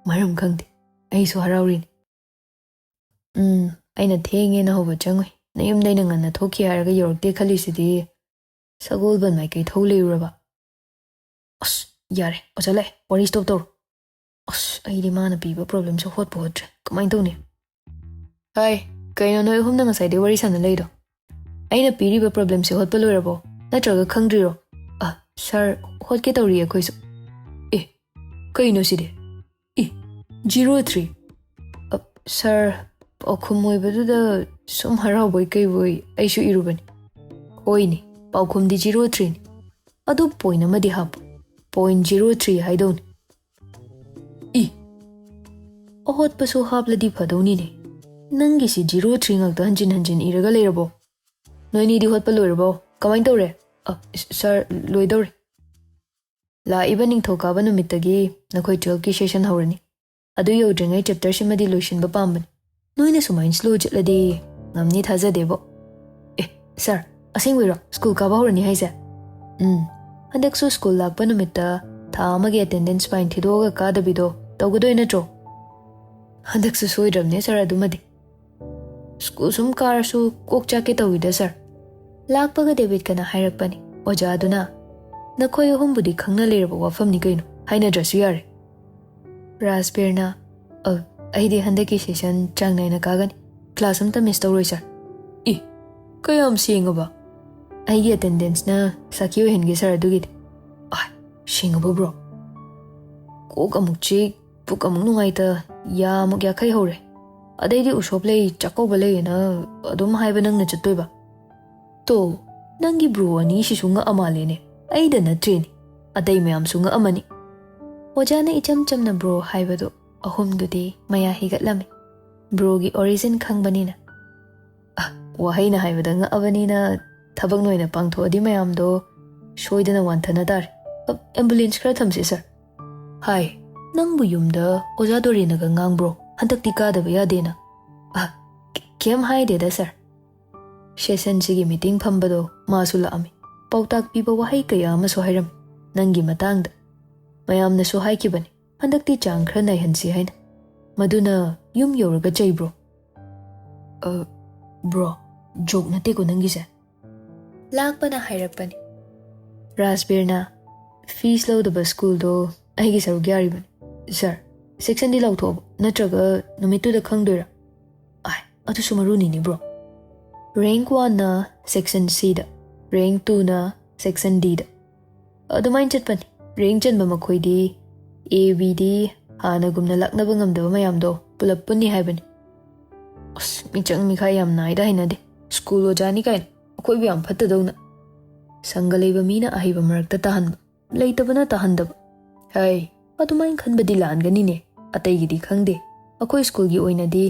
ꯃꯔꯝ ꯈꯪꯗꯦ꯫ ꯑꯩꯁꯨ ꯍꯔꯥꯎꯔꯤꯅꯤ꯫ ꯎꯝ, ꯑꯩꯅ ꯊꯦꯡꯉꯦꯅ ꯍꯧꯕ ꯆꯪꯉꯨꯏ꯫ ꯅꯌꯨꯝꯗ ꯑꯩꯅ ꯉꯟꯅ ꯊꯣꯛꯈꯤ ꯍꯥꯏꯔꯒ ꯌꯧꯔꯛꯇꯦ ꯈꯜꯂꯤꯁꯤꯗꯤ꯫ ꯁꯒꯣꯜꯕꯟ ꯃꯥꯏꯀꯩ ꯊꯧ ꯂꯩꯔꯨꯔꯕ? ꯑꯁ, ꯌꯥꯔꯦ, ꯑꯣꯖꯥ ꯂꯥꯛꯑꯦ, ꯋꯥꯔꯤ ꯁ꯭ꯇꯣꯞ ꯇꯧꯔꯣ꯫ ꯑꯁ, ꯑꯩꯗꯤ ꯃꯥꯅ ꯄꯤꯕ ꯄ꯭ꯔꯣꯕ꯭ꯂꯦꯝꯁꯦ ꯍꯣꯠꯄꯨ ꯍꯣꯠꯇ꯭ꯔꯦ꯫ ꯀꯃꯥꯏꯅ ꯇꯧꯅꯤ? ꯍꯥꯏ, ꯀꯩꯅꯣ ꯅꯣꯏ ꯑꯍꯨꯝꯅ ꯉꯁꯥꯏꯗꯩ ꯋꯥꯔꯤ ꯁꯥꯟꯅ ꯂꯩꯗꯣ? ꯑꯩꯅ ꯄꯤꯔꯤꯕ ꯄ꯭ꯔꯣꯕ꯭ꯂꯦꯝꯁꯦ ꯍꯣꯠꯄ ꯂꯣꯏꯔꯕꯣ? ꯅꯠꯇ꯭ꯔꯒ ꯈꯪꯗ꯭ꯔꯤꯔꯣ? ꯑ, ꯁꯥꯔ, ꯍꯣꯠꯀꯦ ꯇꯧꯔꯤ ꯑꯩꯈꯣꯏꯁꯨ꯫ ꯑꯦ, ꯀꯩꯅꯣ ꯁꯤꯗꯤ? E, zero three. ꯑ, ꯁꯥꯔ, ꯄꯥꯎꯈꯨꯝ ꯑꯣꯏꯕꯗꯨꯗ ꯁꯨꯝ ꯍꯔꯥꯎꯕꯣꯏ ꯀꯩꯕꯣꯏ ꯑꯩꯁꯨ ꯏꯔꯨꯕꯅꯤ꯫ ꯍꯣꯏꯅꯦ, ꯄꯥꯎꯈꯨꯝꯗꯤ ꯖꯤꯔꯣ ꯊ꯭ꯔꯤꯅꯤ꯫ ꯑꯗꯨ ꯄꯣꯏꯟ ꯑꯃꯗꯤ ꯍꯥꯞꯄꯨ꯫ ꯄꯣꯏꯟ ꯖꯤꯔꯣ ꯊ꯭ꯔꯤ ꯍꯥꯏꯗꯧꯅꯤ꯫ ꯏ, ꯑꯍꯣꯠꯄꯁꯨ ꯍꯥꯞꯂꯗꯤ ꯐꯗꯧꯅꯤꯅꯦ꯫ ꯅꯪꯒꯤꯁꯤ ꯖꯤꯔꯣ ꯊ꯭ꯔꯤ ꯉꯥꯛꯇ ꯍꯟꯖꯤꯟ ꯍꯟꯖꯤꯟ ꯏꯔꯒ ꯂꯩꯔꯕꯣ? ꯅꯣꯏꯅꯤꯗꯤ ꯍꯣꯠꯄ ꯂꯣꯏꯔꯕꯣ? ꯀꯃꯥꯏꯅ ꯇꯧꯔꯦ? ꯑ, ꯁꯥꯔ, ꯂꯣꯏꯗꯧꯔꯦ꯫ ꯂꯥꯛꯏꯕ ꯅꯤꯡꯊꯧꯀꯥꯕ ꯅꯨꯃꯤꯠꯇꯒꯤ ꯅꯈꯣꯏ ꯇꯨꯋꯦꯜꯐꯀꯤ ꯁꯦꯁꯟ ꯍꯧꯔꯅꯤ꯫ ꯑꯗꯨ ꯌꯧꯗ꯭ꯔꯤꯉꯩ ꯆꯦꯞꯇꯔꯁꯤꯃꯗꯤ ꯂꯣꯏꯁꯤꯟꯕ ꯄꯥꯝꯕꯅꯤ꯫ ꯅꯣꯏꯅ ꯁꯨꯃꯥꯏꯅ ꯁ꯭ꯂꯣ ꯆꯠꯂꯗꯤ ꯉꯝꯅꯤ ꯊꯥꯖꯗꯦꯕꯣ꯫ ꯑꯦ, ꯁꯥꯔ, ꯑꯁꯦꯡꯕꯩꯔꯣ ꯁ꯭ꯀꯨꯜ ꯀꯥꯕ ꯍꯧꯔꯅꯤ ꯍꯥꯏꯁꯦ? ꯎꯝ, ꯍꯟꯗꯛꯁꯨ ꯁ꯭ꯀꯨꯜ ꯂꯥꯛꯄ ꯅꯨꯃꯤꯠꯇ ꯊꯥ ꯑꯃꯒꯤ ꯑꯦꯇꯦꯟꯗꯦꯟꯁ ꯐꯥꯏꯟ ꯊꯤꯗꯣꯛꯑꯒ ꯀꯥꯗꯕꯤꯗꯣ ꯇꯧꯒꯗꯣꯏ ꯅꯠꯇ꯭ꯔꯣ? ꯍꯟꯗꯛꯁꯨ ꯁꯣꯏꯗ꯭ꯔꯕꯅꯦ ꯁꯥꯔ ꯑꯗꯨꯃꯗꯤ꯫ ꯁ꯭ꯀꯨꯜ ꯁꯨꯝ ꯀꯥꯔꯁꯨ ꯀꯣꯛ ꯆꯥꯛꯀꯦ ꯇꯧꯋꯤꯗ ꯁꯥꯔ꯫ ꯂꯥꯛꯄꯒ ꯗꯦꯕꯤꯠꯀꯅ ꯍꯥꯏꯔꯛꯄꯅꯤ, ꯑꯣꯖꯥꯗꯨꯅ, "ꯅꯈꯣꯏ ꯑꯍꯨꯝꯕꯨꯗꯤ ꯈꯪꯅ ꯂꯩꯔꯕ ꯋꯥꯐꯝꯅꯤ ꯀꯩꯅꯣ, ꯍꯥꯏꯅꯗ꯭ꯔꯁꯨ ꯌꯥꯔꯦ"꯫ ꯔꯥꯖꯕꯤꯔꯅ, "ꯑ, ꯑꯩꯗꯤ ꯍꯟꯗꯛꯀꯤ ꯁꯦꯁꯟ ꯆꯥꯡ ꯅꯥꯏꯅ ꯀꯥꯒꯅꯤ, ꯀ꯭ꯂꯥꯁ ꯑꯝꯇ ꯃꯤꯁ ꯇꯧꯔꯣꯏ ꯁꯥꯔ"꯫ "ꯏ, ꯀꯌꯥꯝ ꯁꯦꯡꯉꯕ?" "ꯑꯩꯒꯤ ꯑꯦꯇꯦꯟꯗꯦꯟꯁꯅ ꯁꯥꯈꯤ ꯑꯣꯏꯍꯟꯒꯦ ꯁꯥꯔ, ꯑꯗꯨꯒꯤꯗꯤ"꯫ "ꯑꯥꯏ, ꯁꯦꯡꯉꯕꯣ ꯕ꯭ꯔꯣ?" "ꯀꯣꯛ ꯑꯃꯨꯛ ꯆꯤꯛ, ꯄꯨꯛ ꯑꯃꯨꯛ ꯅꯨꯡꯉꯥꯏꯇ, ꯌꯥ ꯑꯃꯨꯛ ꯌꯥꯈꯩ ꯍꯧꯔꯦ꯫ ꯑꯗꯩꯗꯤ ꯎꯁꯣꯞ ꯂꯩ, ꯆꯥꯛꯀꯧꯕ ꯂꯩꯌꯦꯅ ꯑꯗꯨꯝ ꯍꯥꯏꯕ ꯅꯪꯅ ꯆꯠꯇꯣꯏꯕ?" "ꯇꯣ, ꯅꯪꯒꯤ ꯕ꯭ꯔꯣ ꯑꯅꯤꯁꯤꯁꯨ ꯉꯛꯑ ꯃꯥꯜꯂꯦꯅꯦ꯫ ꯑꯩꯗ ꯅꯠꯇ꯭ꯔꯦꯅꯦ, ꯑꯇꯩ ꯃꯌꯥꯝꯁꯨ ꯉꯛꯑꯃꯅꯤ"꯫ ꯑꯣꯖꯥꯅ ꯏꯆꯝ ꯆꯝꯅ ꯕ꯭ꯔꯣ ꯍꯥꯏꯕꯗꯣ ꯑꯍꯨꯝꯗꯨꯗꯤ ꯃꯌꯥ ꯍꯤꯒꯠꯂꯝꯃꯤ, ꯕ꯭ꯔꯣꯒꯤ ꯑꯣꯔꯤꯖꯤꯟ ꯈꯪꯕꯅꯤꯅ꯫ "ꯑ, ꯋꯥꯍꯩꯅ ꯍꯥꯏꯕꯗ ꯉꯛꯑꯕꯅꯤꯅ ꯊꯕꯛ ꯅꯣꯏꯅ ꯄꯥꯡꯊꯣꯛꯑꯗꯤ ꯃꯌꯥꯝꯗꯣ ꯁꯣꯏꯗꯅ ꯋꯥꯟꯊꯅ ꯇꯥꯔꯦ꯫ ꯑ, ꯑꯦꯝꯕꯨꯂꯦꯟꯁ ꯈꯔ ꯊꯝꯁꯦ ꯁꯥꯔ"꯫ "ꯍꯥꯏ, ꯅꯪꯕꯨ ꯌꯨꯝꯗ ꯑꯣꯖꯥ ꯗꯣꯔꯦꯟꯅꯒ ꯉꯥꯡꯕ꯭ꯔꯣ ꯍꯟꯗꯛꯇꯤ ꯀꯥꯗꯕ ꯌꯥꯗꯦꯅ?" "ꯑ, ꯀ-, ꯀꯩꯝ ꯍꯥꯏꯗꯦꯗ ꯁꯥꯔ꯫ ꯁꯦꯁꯟꯁꯤꯒꯤ ꯃꯤꯇꯤꯡ ꯐꯝꯕꯗꯣ ꯃꯥꯁꯨ ꯂꯥꯛꯑꯝꯃꯤ꯫ ꯄꯥꯎꯇꯥꯛ ꯄꯤꯕ ꯋꯥꯍꯩ ꯀꯌꯥ ꯑꯃꯁꯨ ꯍꯥꯏꯔꯝꯃꯤ ꯅꯪꯒꯤ ꯃꯇꯥꯡꯗ꯫ ꯃꯌꯥꯝꯅꯁꯨ ꯍꯥꯏꯈꯤꯕꯅꯤ ꯍꯟꯗꯛꯇꯤ ꯆꯥꯡ ꯈꯔ ꯅꯥꯏꯍꯟꯁꯤ ꯍꯥꯏꯅ꯫ ꯃꯗꯨꯅ ꯌꯨꯝ ꯌꯧꯔꯒ ꯆꯩꯕ꯭ꯔꯣ?" "ꯑ, ꯕ꯭ꯔꯣ, ꯖꯣꯛ ꯅꯠꯇꯦꯀꯣ ꯅꯪꯒꯤꯁꯦ"꯫ ꯂꯥꯛꯄꯅ ꯍꯥꯏꯔꯛꯄꯅꯤ꯫ ꯔꯥꯖꯕꯤꯔꯅ, "ꯐꯤꯁ ꯂꯧꯗꯕ ꯁ꯭ꯀꯨꯜꯗꯣ ꯑꯩꯒꯤ ꯁꯔꯨꯛ ꯌꯥꯔꯤꯕꯅꯤ꯫ ꯁꯥꯔ, ꯁꯦꯛꯁꯟꯗꯤ ꯂꯥꯎꯊꯣꯛꯑꯕ ꯅꯠꯇ꯭ꯔꯒ ꯅꯨꯃꯤꯠꯇꯨꯗ ꯈꯪꯗꯣꯏꯔꯥ?" "ꯑꯥꯏ, ꯑꯗꯨꯁꯨ ꯃꯔꯨꯅꯤꯅꯦ ꯕ꯭ꯔꯣ꯫ ꯔꯦꯡꯛ ꯋꯥꯟꯅ ꯁꯦꯛꯁꯟ ꯁꯤꯗ, ꯔꯦꯡꯛ ꯇꯨꯅ ꯁꯦꯛꯁꯟ ꯗꯤꯗ꯫ ꯑꯗꯨꯃꯥꯏꯅ ꯆꯠꯄꯅꯤ꯫ ꯔꯦꯡꯛ ꯆꯟꯕ ꯃꯈꯣꯏꯗꯤ ꯑꯦ ꯕꯤꯗꯤ ꯍꯥꯟꯅꯒꯨꯝꯅ ꯂꯥꯛꯅꯕ ꯉꯝꯗꯕ ꯃꯌꯥꯝꯗꯣ ꯄꯨꯂꯞ ꯄꯨꯟꯅꯤ ꯍꯥꯏꯕꯅꯤ"꯫ "ꯑꯁ, ꯃꯤꯆꯪ ꯃꯤꯈꯥꯏ ꯌꯥꯝ ꯅꯥꯏꯗ, ꯍꯩꯅꯗꯦ꯫ ꯁ꯭ꯀꯨꯜ ꯑꯣꯖꯥꯅꯤ ꯀꯥꯏꯅ ꯑꯩꯈꯣꯏꯕꯨ ꯌꯥꯝ ꯐꯠꯇꯗꯧꯅ꯫ ꯁꯪꯒ ꯂꯩꯕ ꯃꯤꯅ ꯑꯍꯩꯕ ꯃꯔꯛꯇ ꯇꯥꯍꯟꯕ, ꯂꯩꯇꯕꯅ ꯇꯥꯍꯟꯗꯕ꯫ ꯍꯩ, ꯑꯗꯨꯃꯥꯏꯅ ꯈꯟꯕꯗꯤ ꯂꯥꯟꯒꯅꯤꯅꯦ꯫ ꯑꯇꯩꯒꯤꯗꯤ ꯈꯪꯗꯦ꯫ ꯑꯩꯈꯣꯏ ꯁ꯭ꯀꯨꯜꯒꯤ ꯑꯣꯏꯅꯗꯤ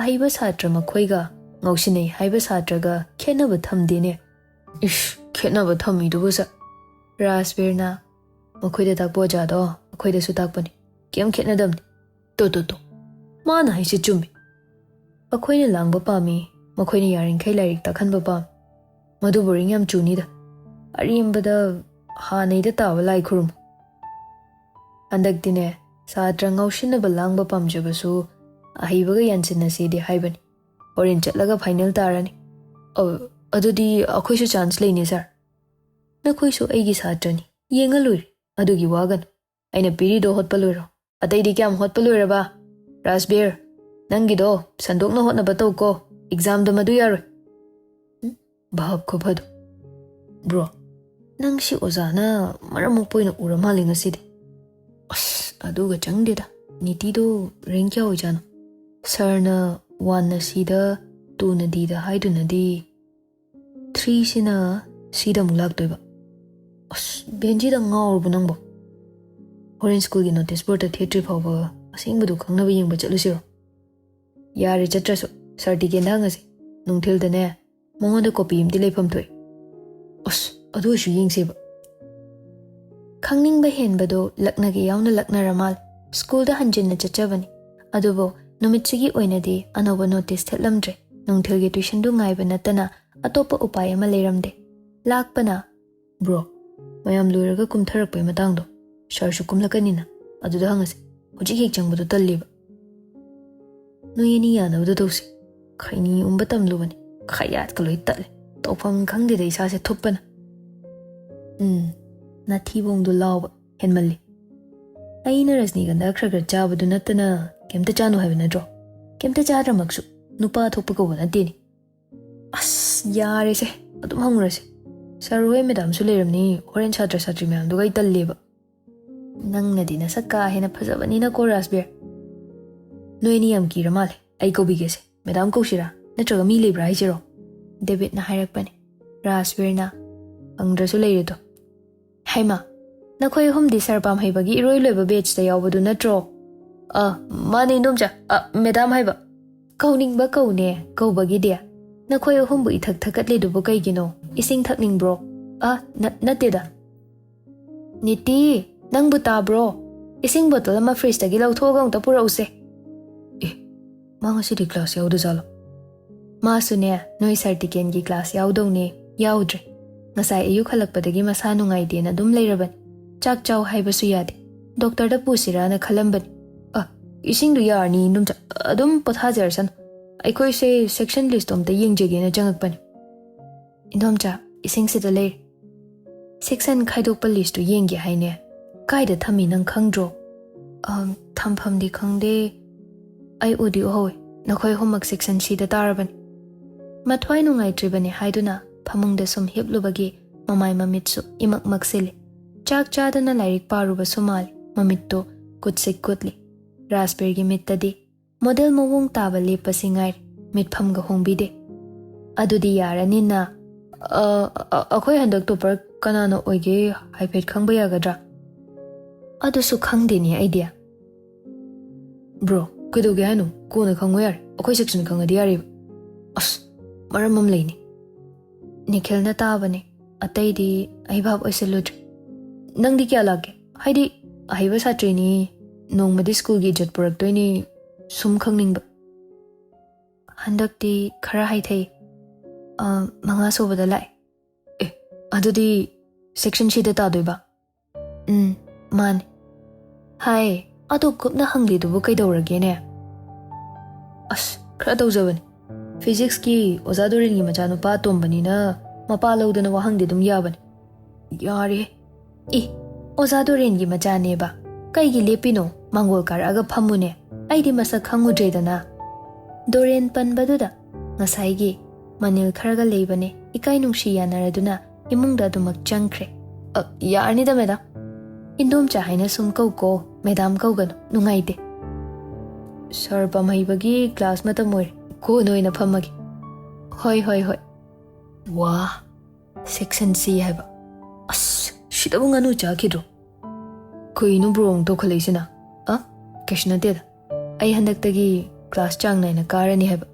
ꯑꯍꯩꯕ ꯁꯥꯇ꯭ꯔ ꯃꯈꯣꯏꯒ ꯉꯥꯎꯁꯤꯟꯅꯩ ꯍꯥꯏꯕ ꯁꯥꯇ꯭ꯔꯒ ꯈꯦꯠꯅꯕ ꯊꯝꯗꯦꯅꯦ"꯫ "ꯏꯁ, ꯈꯦꯠꯅꯕ ꯊꯝꯃꯤꯗꯨꯕꯨ ꯁꯥꯔ"꯫ ꯔꯥꯖꯕꯤꯔꯅ, "ꯃꯈꯣꯏꯗ ꯇꯥꯛꯄ ꯑꯣꯖꯥꯗꯣ ꯑꯩꯈꯣꯏꯗꯁꯨ ꯇꯥꯛꯄꯅꯤ꯫ ꯀꯩꯝ ꯈꯦꯠꯅꯗꯕꯅꯤ"꯫ "ꯇꯣ, ꯇꯣ, ꯇꯣ꯫ ꯃꯥꯅ ꯍꯥꯏꯁꯦ ꯆꯨꯝꯃꯤ꯫ ꯑꯩꯈꯣꯏꯅ ꯂꯥꯡꯕ ꯄꯥꯝꯃꯤ, ꯃꯈꯣꯏꯅ ꯌꯥꯔꯤꯈꯩ ꯂꯥꯏꯔꯤꯛ ꯇꯥꯛꯍꯟꯕ ꯄꯥꯝꯃꯤ꯫ ꯃꯗꯨ ꯕꯣꯔꯤꯡ ꯌꯥꯝ ꯆꯨꯅꯤꯗ꯫ ꯑꯔꯦꯝꯕꯗ ꯍꯥꯟꯅꯩꯗ ꯇꯥꯕ ꯂꯥꯏ ꯈꯨꯔꯨꯝꯃꯨ"꯫ "ꯍꯟꯗꯛꯇꯤꯅꯦ, ꯁꯥꯇ꯭ꯔ ꯉꯥꯎꯁꯤꯟꯅꯕ ꯂꯥꯡꯕ ꯄꯥꯝꯖꯕꯁꯨ ꯑꯍꯩꯕꯒ ꯌꯥꯟꯁꯤꯟꯅꯁꯤꯗꯤ ꯍꯥꯏꯕꯅꯤ꯫ ꯍꯣꯔꯦꯟ ꯆꯠꯂꯒ ꯐꯥꯏꯅꯦꯜ ꯇꯥꯔꯅꯤ"꯫ "ꯑ, ꯑꯗꯨꯗꯤ ꯑꯩꯈꯣꯏꯁꯨ ꯆꯥꯟꯁ ꯂꯩꯅꯦ ꯁꯥꯔ꯫ ꯅꯈꯣꯏꯁꯨ ꯑꯩꯒꯤ ꯁꯥꯇ꯭ꯔꯅꯤ, ꯌꯦꯡꯉ ꯂꯣꯏꯔꯦ꯫ ꯑꯗꯨꯒꯤ ꯋꯥꯒꯅꯨ, ꯑꯩꯅ ꯄꯤꯔꯤꯗꯣ ꯍꯣꯠꯄ ꯂꯣꯏꯔꯣ꯫ ꯑꯇꯩꯗꯤ ꯀꯌꯥꯝ ꯍꯣꯠꯄ ꯂꯣꯏꯔꯕ? ꯔꯥꯖꯕꯤꯔ, ꯅꯪꯒꯤꯗꯣ ꯁꯟꯗꯣꯛꯅ ꯍꯣꯠꯅꯕ ꯇꯧꯀꯣ, ꯑꯦꯛꯖꯥꯝꯗ ꯃꯗꯨ ꯌꯥꯔꯣꯏ꯫ ꯎꯝ, ꯚꯥꯞ ꯈꯨꯐꯗꯣ꯫ ꯕ꯭ꯔꯣ, ꯅꯪ ꯁꯤ ꯑꯣꯖꯥꯅ ꯃꯔꯝ ꯃꯣꯛꯄ ꯑꯣꯏꯅ ꯎꯔ ꯃꯥꯜꯂꯦ ꯉꯁꯤꯗꯤ꯫ ꯑꯁ, ꯑꯗꯨꯒ ꯆꯪꯗꯦꯗ꯫ ꯅꯤꯇꯤꯗꯣ ꯔꯦꯡ ꯀꯌꯥ ꯑꯣꯏꯖꯥꯠꯅꯣ? ꯁꯥꯔꯅ ꯋꯥꯟꯅ ꯁꯤꯗ, ꯇꯨꯅ ꯗꯤꯗ ꯍꯥꯏꯗꯨꯅꯗꯤ ꯊ꯭ꯔꯤꯁꯤꯅ ꯁꯤꯗ ꯑꯃꯨꯛ ꯂꯥꯛꯇꯣꯏꯕ꯫ ꯑꯁ, ꯕꯦꯟꯖꯤꯗ ꯉꯥꯎꯔꯕꯣ ꯅꯪꯕꯣ? ꯍꯣꯔꯦꯟ ꯁ꯭ꯀꯨꯜꯒꯤ ꯅꯣꯇꯤꯁ ꯕꯣꯔꯗꯇ ꯊꯦꯠꯇ꯭ꯔꯤ ꯐꯥꯎꯕ ꯑꯁꯦꯡꯕꯗꯨ ꯈꯪꯅꯕ ꯌꯦꯡꯕ ꯆꯠꯂꯨꯁꯤꯔꯣ? ꯌꯥꯔꯦ, ꯆꯠꯇ꯭ꯔꯁꯨ꯫ ꯁꯥꯔ ꯇꯤꯀꯦꯟꯗ ꯍꯪꯉꯁꯤ꯫ ꯅꯨꯡꯊꯤꯜꯗꯅꯦ, ꯃꯉꯣꯟꯗ ꯀꯣꯄꯤ ꯑꯃꯗꯤ ꯂꯩꯐꯝ ꯊꯣꯛꯏ꯫ ꯑꯁ, ꯑꯗꯨ ꯑꯣꯏꯁꯨ ꯌꯦꯡꯁꯦꯕ꯫ ꯈꯪꯅꯤꯡꯕ ꯍꯦꯟꯕꯗꯣ ꯂꯛꯅꯒꯦ ꯌꯥꯎꯅ ꯂꯛꯅꯔ ꯃꯥꯜꯂꯦ꯫ ꯁ꯭ꯀꯨꯜꯗ ꯍꯟꯖꯤꯟꯅ ꯆꯠꯆꯕꯅꯤ꯫ ꯑꯗꯨꯕꯨ ꯅꯨꯃꯤꯠꯁꯤꯒꯤ ꯑꯣꯏꯅꯗꯤ ꯑꯅꯧꯕ ꯅꯣꯇꯤꯁ ꯊꯦꯠꯂꯝꯗ꯭ꯔꯦ꯫ ꯅꯨꯡꯊꯤꯜꯒꯤ ꯇ꯭ꯌꯨꯁꯟꯗꯨ ꯉꯥꯏꯕ ꯅꯠꯇꯅ ꯑꯇꯣꯞꯄ ꯎꯄꯥꯏ ꯑꯃ ꯂꯩꯔꯝꯗꯦ꯫ ꯂꯥꯛꯄꯅ, "ꯕ꯭ꯔꯣ, ꯃꯌꯥꯝ ꯂꯣꯏꯔꯒ ꯀꯨꯝꯊꯔꯛꯄꯩ ꯃꯇꯥꯡꯗꯣ, ꯁꯥꯔꯁꯨ ꯀꯨꯝꯂꯛꯀꯅꯤꯅ, ꯑꯗꯨꯗ ꯍꯪꯉꯁꯤ꯫ ꯍꯧꯖꯤꯛ ꯍꯦꯛ ꯆꯪꯕꯗꯣ ꯇꯜꯂꯦꯕ꯫ ꯅꯣꯏ ꯑꯅꯤ ꯌꯥꯅꯕꯗꯣ ꯇꯧꯁꯤ꯫ ꯈꯩꯅꯤ ꯎꯝꯕ ꯇꯝꯂꯨꯕꯅꯤ, ꯈꯌꯥꯠꯀ ꯂꯣꯏ ꯇꯠꯂꯦ꯫ ꯇꯧꯐꯝ ꯈꯪꯗꯦꯗ ꯏꯁꯥꯁꯦ ꯊꯨꯞꯄꯅ꯫ ꯎꯝ, ꯅꯥꯊꯤꯕꯣꯡꯗꯣ ꯂꯥꯎꯕ ꯍꯦꯟꯃꯜꯂꯤ꯫ ꯑꯩꯅ ꯔꯖꯅꯤꯒꯟꯙꯥ ꯈꯔ ꯈꯔ ꯆꯥꯕꯗꯨ ꯅꯠꯇꯅ ꯀꯩꯝꯇ ꯆꯥꯅꯨ ꯍꯥꯏꯕ ꯅꯠꯇ꯭ꯔꯣ? ꯀꯩꯝꯇ ꯆꯥꯗ꯭ꯔꯃꯛꯁꯨ ꯅꯨꯄꯥ ꯊꯣꯛꯄ ꯀꯧꯕ ꯅꯠꯇꯦꯅꯦ꯫ ꯑꯁ, ꯌꯥꯔꯦꯁꯦ, ꯑꯗꯨꯝ ꯍꯪꯉꯨꯔꯁꯦ꯫ ꯁꯥꯔ ꯍꯣꯏ ꯃꯦꯗꯥꯝꯁꯨ ꯂꯩꯔꯝꯅꯤ, ꯍꯣꯔꯦꯟ ꯁꯥꯇ꯭ꯔ ꯁꯥꯇ꯭ꯔꯤ ꯃꯌꯥꯝꯗꯨꯒ ꯑꯩ ꯇꯜꯂꯦꯕ꯫ ꯅꯪꯅꯗꯤ ꯅꯁꯛ ꯀꯥ ꯍꯦꯟꯅ ꯐꯖꯕꯅꯤꯅꯀꯣ, ꯔꯥꯖꯕꯤꯔ꯫ ꯅꯣꯏ ꯑꯅꯤ ꯌꯥꯝ ꯀꯤꯔ ꯃꯥꯜꯂꯦ, ꯑꯩ ꯀꯧꯕꯤꯒꯦꯁꯦ꯫ ꯃꯦꯗꯥꯝ ꯀꯧꯁꯤꯔꯥ? ꯅꯠꯇ꯭ꯔꯒ ꯃꯤ ꯂꯩꯕ꯭ꯔꯥ ꯍꯥꯏꯁꯤꯔꯣ? ꯗꯦꯕꯤꯠꯅ ꯍꯥꯏꯔꯛꯄꯅꯦ꯫ ꯔꯥꯖꯕꯤꯔꯅ, "ꯍꯪꯗ꯭ꯔꯁꯨ ꯂꯩꯔꯦꯗꯣ꯫ ꯍꯩꯃꯥ, ꯅꯈꯣꯏ ꯑꯍꯨꯝꯗꯤ ꯁꯥꯔ ꯄꯥꯝꯍꯩꯕꯒꯤ ꯏꯔꯣꯏ ꯂꯣꯏꯕ ꯕꯦꯠꯁꯇ ꯌꯥꯎꯕꯗꯨ ꯅꯠꯇ꯭ꯔꯣ?" "ꯑ, ꯃꯥꯅꯦ ꯏꯟꯗꯣꯝꯆꯥ꯫ ꯑ, ꯃꯦꯗꯥꯝ ꯍꯥꯏꯕ?" "ꯀꯧꯅꯤꯡꯕ ꯀꯧꯅꯦ, ꯀꯧꯕꯒꯤꯗꯤ꯫ ꯅꯈꯣꯏ ꯑꯍꯨꯝꯕꯨ ꯏꯊꯛ ꯊꯛꯀꯠꯂꯤꯗꯨꯕꯨ ꯀꯩꯒꯤꯅꯣ? ꯏꯁꯤꯡ ꯊꯛꯅꯤꯡꯕ꯭ꯔꯣ?" "ꯑ, ꯅ-, ꯅꯠꯇꯦꯗ꯫" "ꯅꯤꯇꯤ, ꯅꯪꯕꯨ ꯇꯥꯕ꯭ꯔꯣ? ꯏꯁꯤꯡ ꯕꯣꯇꯜ ꯑꯃ ꯐ꯭ꯔꯤꯖꯇꯒꯤ ꯂꯧꯊꯣꯛꯑꯒ ꯑꯃꯨꯛꯇ ꯄꯨꯔꯛꯎꯁꯦ꯫" "ꯑꯦ, ꯃꯥ ꯉꯁꯤꯗꯤ ꯀ꯭ꯂꯥꯁ ꯌꯥꯎꯗꯖꯥꯠꯂꯣ?" "ꯃꯥꯁꯨꯅꯦ, ꯅꯣꯏ ꯁꯥꯔ ꯇꯤꯀꯦꯟꯒꯤ ꯀ꯭ꯂꯥꯁ ꯌꯥꯎꯗꯧꯅꯦ, ꯌꯥꯎꯗ꯭ꯔꯦ꯫ ꯉꯁꯥꯏ ꯑꯌꯨꯛ ꯍꯜꯂꯛꯄꯗꯒꯤ ꯃꯁꯥ ꯅꯨꯡꯉꯥꯏꯇꯦꯅ ꯑꯗꯨꯝ ꯂꯩꯔꯕꯅꯤ꯫ ꯆꯥꯛ ꯆꯥꯎ ꯍꯥꯏꯕꯁꯨ ꯌꯥꯗꯦ꯫ ꯗꯣꯛꯇꯔꯗ ꯄꯨꯁꯤꯔꯥꯅ ꯈꯜꯂꯝꯕꯅꯤ꯫" "ꯑ, ꯏꯁꯤꯡꯗꯨ ꯌꯥꯔꯅꯤ ꯏꯟꯗꯣꯝꯆꯥ, ꯑꯗꯨꯝ ꯄꯣꯊꯥꯖꯔꯁꯅꯨ꯫ ꯑꯩꯈꯣꯏꯁꯦ ꯁꯦꯛꯁꯟ ꯂꯤꯁꯇꯣ ꯑꯝꯇ ꯌꯦꯡꯖꯒꯦꯅ ꯆꯪꯉꯛꯄꯅꯤ꯫" "ꯏꯟꯗꯣꯝꯆꯥ, ꯏꯁꯤꯡꯁꯤꯗ ꯂꯩꯔꯦ꯫ Section ꯈꯥꯏꯗꯣꯛꯄ list ꯇꯨ ꯌꯦꯡꯒꯦ ꯍꯥꯏꯅꯦ꯫ ꯀꯥꯏꯗ ꯊꯝꯃꯤ ꯅꯪ ꯈꯪꯗ꯭ꯔꯣ?" "ꯑꯝ, ꯊꯝꯐꯝꯗꯤ ꯈꯪꯗꯦ꯫ ꯑꯩ ꯎꯗꯤ ꯎꯍꯧꯋꯦ꯫ ꯅꯈꯣꯏ ꯑꯍꯨꯝꯃꯛ Section C ꯗ ꯇꯥꯔꯕꯅꯤ꯫" ꯃꯊ꯭ꯋꯥꯏ ꯅꯨꯡꯉꯥꯏꯇ꯭ꯔꯤꯕꯅꯤ ꯍꯥꯏꯗꯨꯅ ꯐꯃꯨꯡꯗ ꯁꯨꯝ ꯍꯤꯞꯂꯨꯕꯒꯤ ꯃꯃꯥꯏ ꯃꯃꯤꯠꯁꯨ ꯏꯃꯛ ꯃꯛꯁꯤꯜꯂꯤ꯫ ꯆꯥꯛ ꯆꯥꯗꯅ ꯂꯥꯏꯔꯤꯛ ꯄꯥꯔꯨꯕꯁꯨ ꯃꯥꯜꯂꯤ꯫ ꯃꯃꯤꯠꯇꯨ ꯀꯨꯠꯁꯤꯛ ꯀꯨꯠꯂꯤ꯫ ꯔꯥꯖꯕꯤꯔꯒꯤ ꯃꯤꯠꯇꯗꯤ ꯃꯣꯗꯦꯜ ꯃꯑꯣꯡ ꯇꯥꯕ ꯂꯦꯞꯄꯁꯤ ꯉꯥꯏꯔꯦ꯫ ꯃꯤꯠꯐꯝꯒ ꯍꯣꯡꯕꯤꯗꯦ꯫ "ꯑꯗꯨꯗꯤ ꯌꯥꯔꯅꯤꯅ꯫ ꯑ, ꯑ, ꯑꯩꯈꯣꯏ ꯍꯟꯗꯛ topper ꯀꯅꯥꯅ ꯑꯣꯏꯒꯦ ꯍꯥꯏꯐꯦꯠ ꯈꯪꯕ ꯌꯥꯒꯗ꯭ꯔꯥ?" "ꯑꯗꯨꯁꯨ ꯈꯪꯗꯦꯅꯦ ꯑꯩꯗꯤ꯫" "Bro, ꯀꯩꯗꯧꯒꯦ ꯍꯥꯏꯅꯣ? ꯀꯣꯟꯅ ꯈꯪꯉꯣ ꯌꯥꯔꯦ꯫ ꯑꯩꯈꯣꯏ section ꯈꯪꯉꯗꯤ ꯌꯥꯔꯦꯕ꯫" "ꯑꯁ, ꯃꯔꯝ ꯑꯃ ꯂꯩꯅꯦ꯫" ꯅꯤꯈꯤꯜꯅ ꯇꯥꯕꯅꯦ꯫ ꯑꯇꯩꯗꯤ ꯑꯩ ꯚꯥꯞ ꯑꯣꯏꯁꯤꯜꯂꯨꯗ꯭ꯔꯦ꯫ "ꯅꯪꯗꯤ ꯀꯌꯥ ꯂꯥꯛꯀꯦ? ꯍꯥꯏꯗꯤ, ꯑꯍꯩꯕ ꯁꯥꯇ꯭ꯔꯤꯅꯤ, ꯅꯣꯡꯃꯗꯤ ꯁ꯭ꯀꯨꯜꯒꯤ ꯏꯖꯠ ꯄꯨꯔꯛꯇꯣꯏꯅꯤ, ꯁꯨꯝ ꯈꯪꯅꯤꯡꯕ꯫" "ꯍꯟꯗꯛꯇꯤ ꯈꯔ ꯍꯥꯏꯊꯩ꯫ ꯑ, ꯃꯉꯥ ꯁꯨꯕꯗ ꯂꯥꯛꯑꯦ꯫" "ꯑꯦ, ꯑꯗꯨꯗꯤ Section C ꯗ ꯇꯥꯗꯣꯏꯕ?" "ꯎꯝ, ꯃꯥꯅꯦ꯫" "ꯍꯥꯏ, ꯑꯗꯨ ꯀꯨꯞꯅ ꯍꯪꯂꯤꯗꯨꯕꯨ ꯀꯩꯗꯧꯔꯒꯦꯅꯦ?" "ꯑꯁ, ꯈꯔ ꯇꯧꯖꯕꯅꯤ꯫ Physics ꯀꯤ ꯑꯣꯖꯥ ꯗꯣꯔꯦꯟꯒꯤ ꯃꯆꯥꯅꯨꯄꯥ ꯑꯇꯣꯝꯕꯅꯤꯅ ꯃꯄꯥ ꯂꯧꯗꯅ ꯋꯥꯍꯪꯗꯤ ꯑꯗꯨꯝ ꯌꯥꯕꯅꯤ꯫" "ꯌꯥꯔꯦ꯫" "ꯏ, ꯑꯣꯖꯥ ꯗꯣꯔꯦꯟꯒꯤ ꯃꯆꯥꯅꯦꯕ꯫ ꯀꯩꯒꯤ ꯂꯦꯞꯄꯤꯅꯣ? ꯃꯥꯡꯒꯣꯜ ꯀꯥꯔꯛꯑꯒ ꯐꯝꯃꯨꯅꯦ꯫ ꯑꯩꯗꯤ ꯃꯁꯛ ꯈꯪꯉꯨꯗ꯭ꯔꯦꯗꯅ꯫" ꯗꯣꯔꯦꯟ ꯄꯟꯕꯗꯨꯗ ꯉꯁꯥꯏꯒꯤ ꯃꯅꯤꯜ ꯈꯔꯒ ꯂꯩꯕꯅꯦ ꯏꯀꯥꯏ ꯅꯨꯡꯁꯤ ꯌꯥꯅꯔꯗꯨꯅ ꯏꯃꯨꯡꯗ ꯑꯗꯨꯃꯛ ꯆꯪꯈ꯭ꯔꯦ꯫ "ꯑ, ꯌꯥꯔꯅꯤꯗ, madam꯫ ꯏꯟꯗꯣꯝꯆꯥ ꯍꯥꯏꯅ ꯁꯨꯝ ꯀꯧꯀꯣ, madam ꯀꯧꯒꯅꯨ, ꯅꯨꯡꯉꯥꯏꯇꯦ꯫" "Sir ꯄꯥꯝꯍꯩꯕꯒꯤ class ꯃꯇꯝ ꯑꯣꯏꯔꯦ꯫ ꯀꯣꯟꯅ ꯑꯣꯏꯅ ꯐꯝꯃꯒꯦ꯫" "ꯍꯣꯏ, ꯍꯣꯏ, ꯍꯣꯏ꯫" "ꯋꯥ, Section C ꯍꯥꯏꯕ꯫ ꯑꯁ, ꯁꯤꯗꯕꯨ ꯉꯥꯅꯨ ꯆꯥꯈꯤꯗ꯭ꯔꯣ?" "ꯀꯩꯅꯣ bro ꯑꯃꯨꯛ ꯇꯧꯈꯠꯂꯛꯏꯁꯤꯅ?" "ꯑ, ꯀꯩꯁꯨ ꯅꯠꯇꯦꯗ꯫ ꯑꯩ ꯍꯟꯗꯛꯇꯒꯤ class ꯆꯥꯡ ꯅꯥꯏꯅ ꯀꯥꯔꯅꯤ ꯍꯥꯏꯕ꯫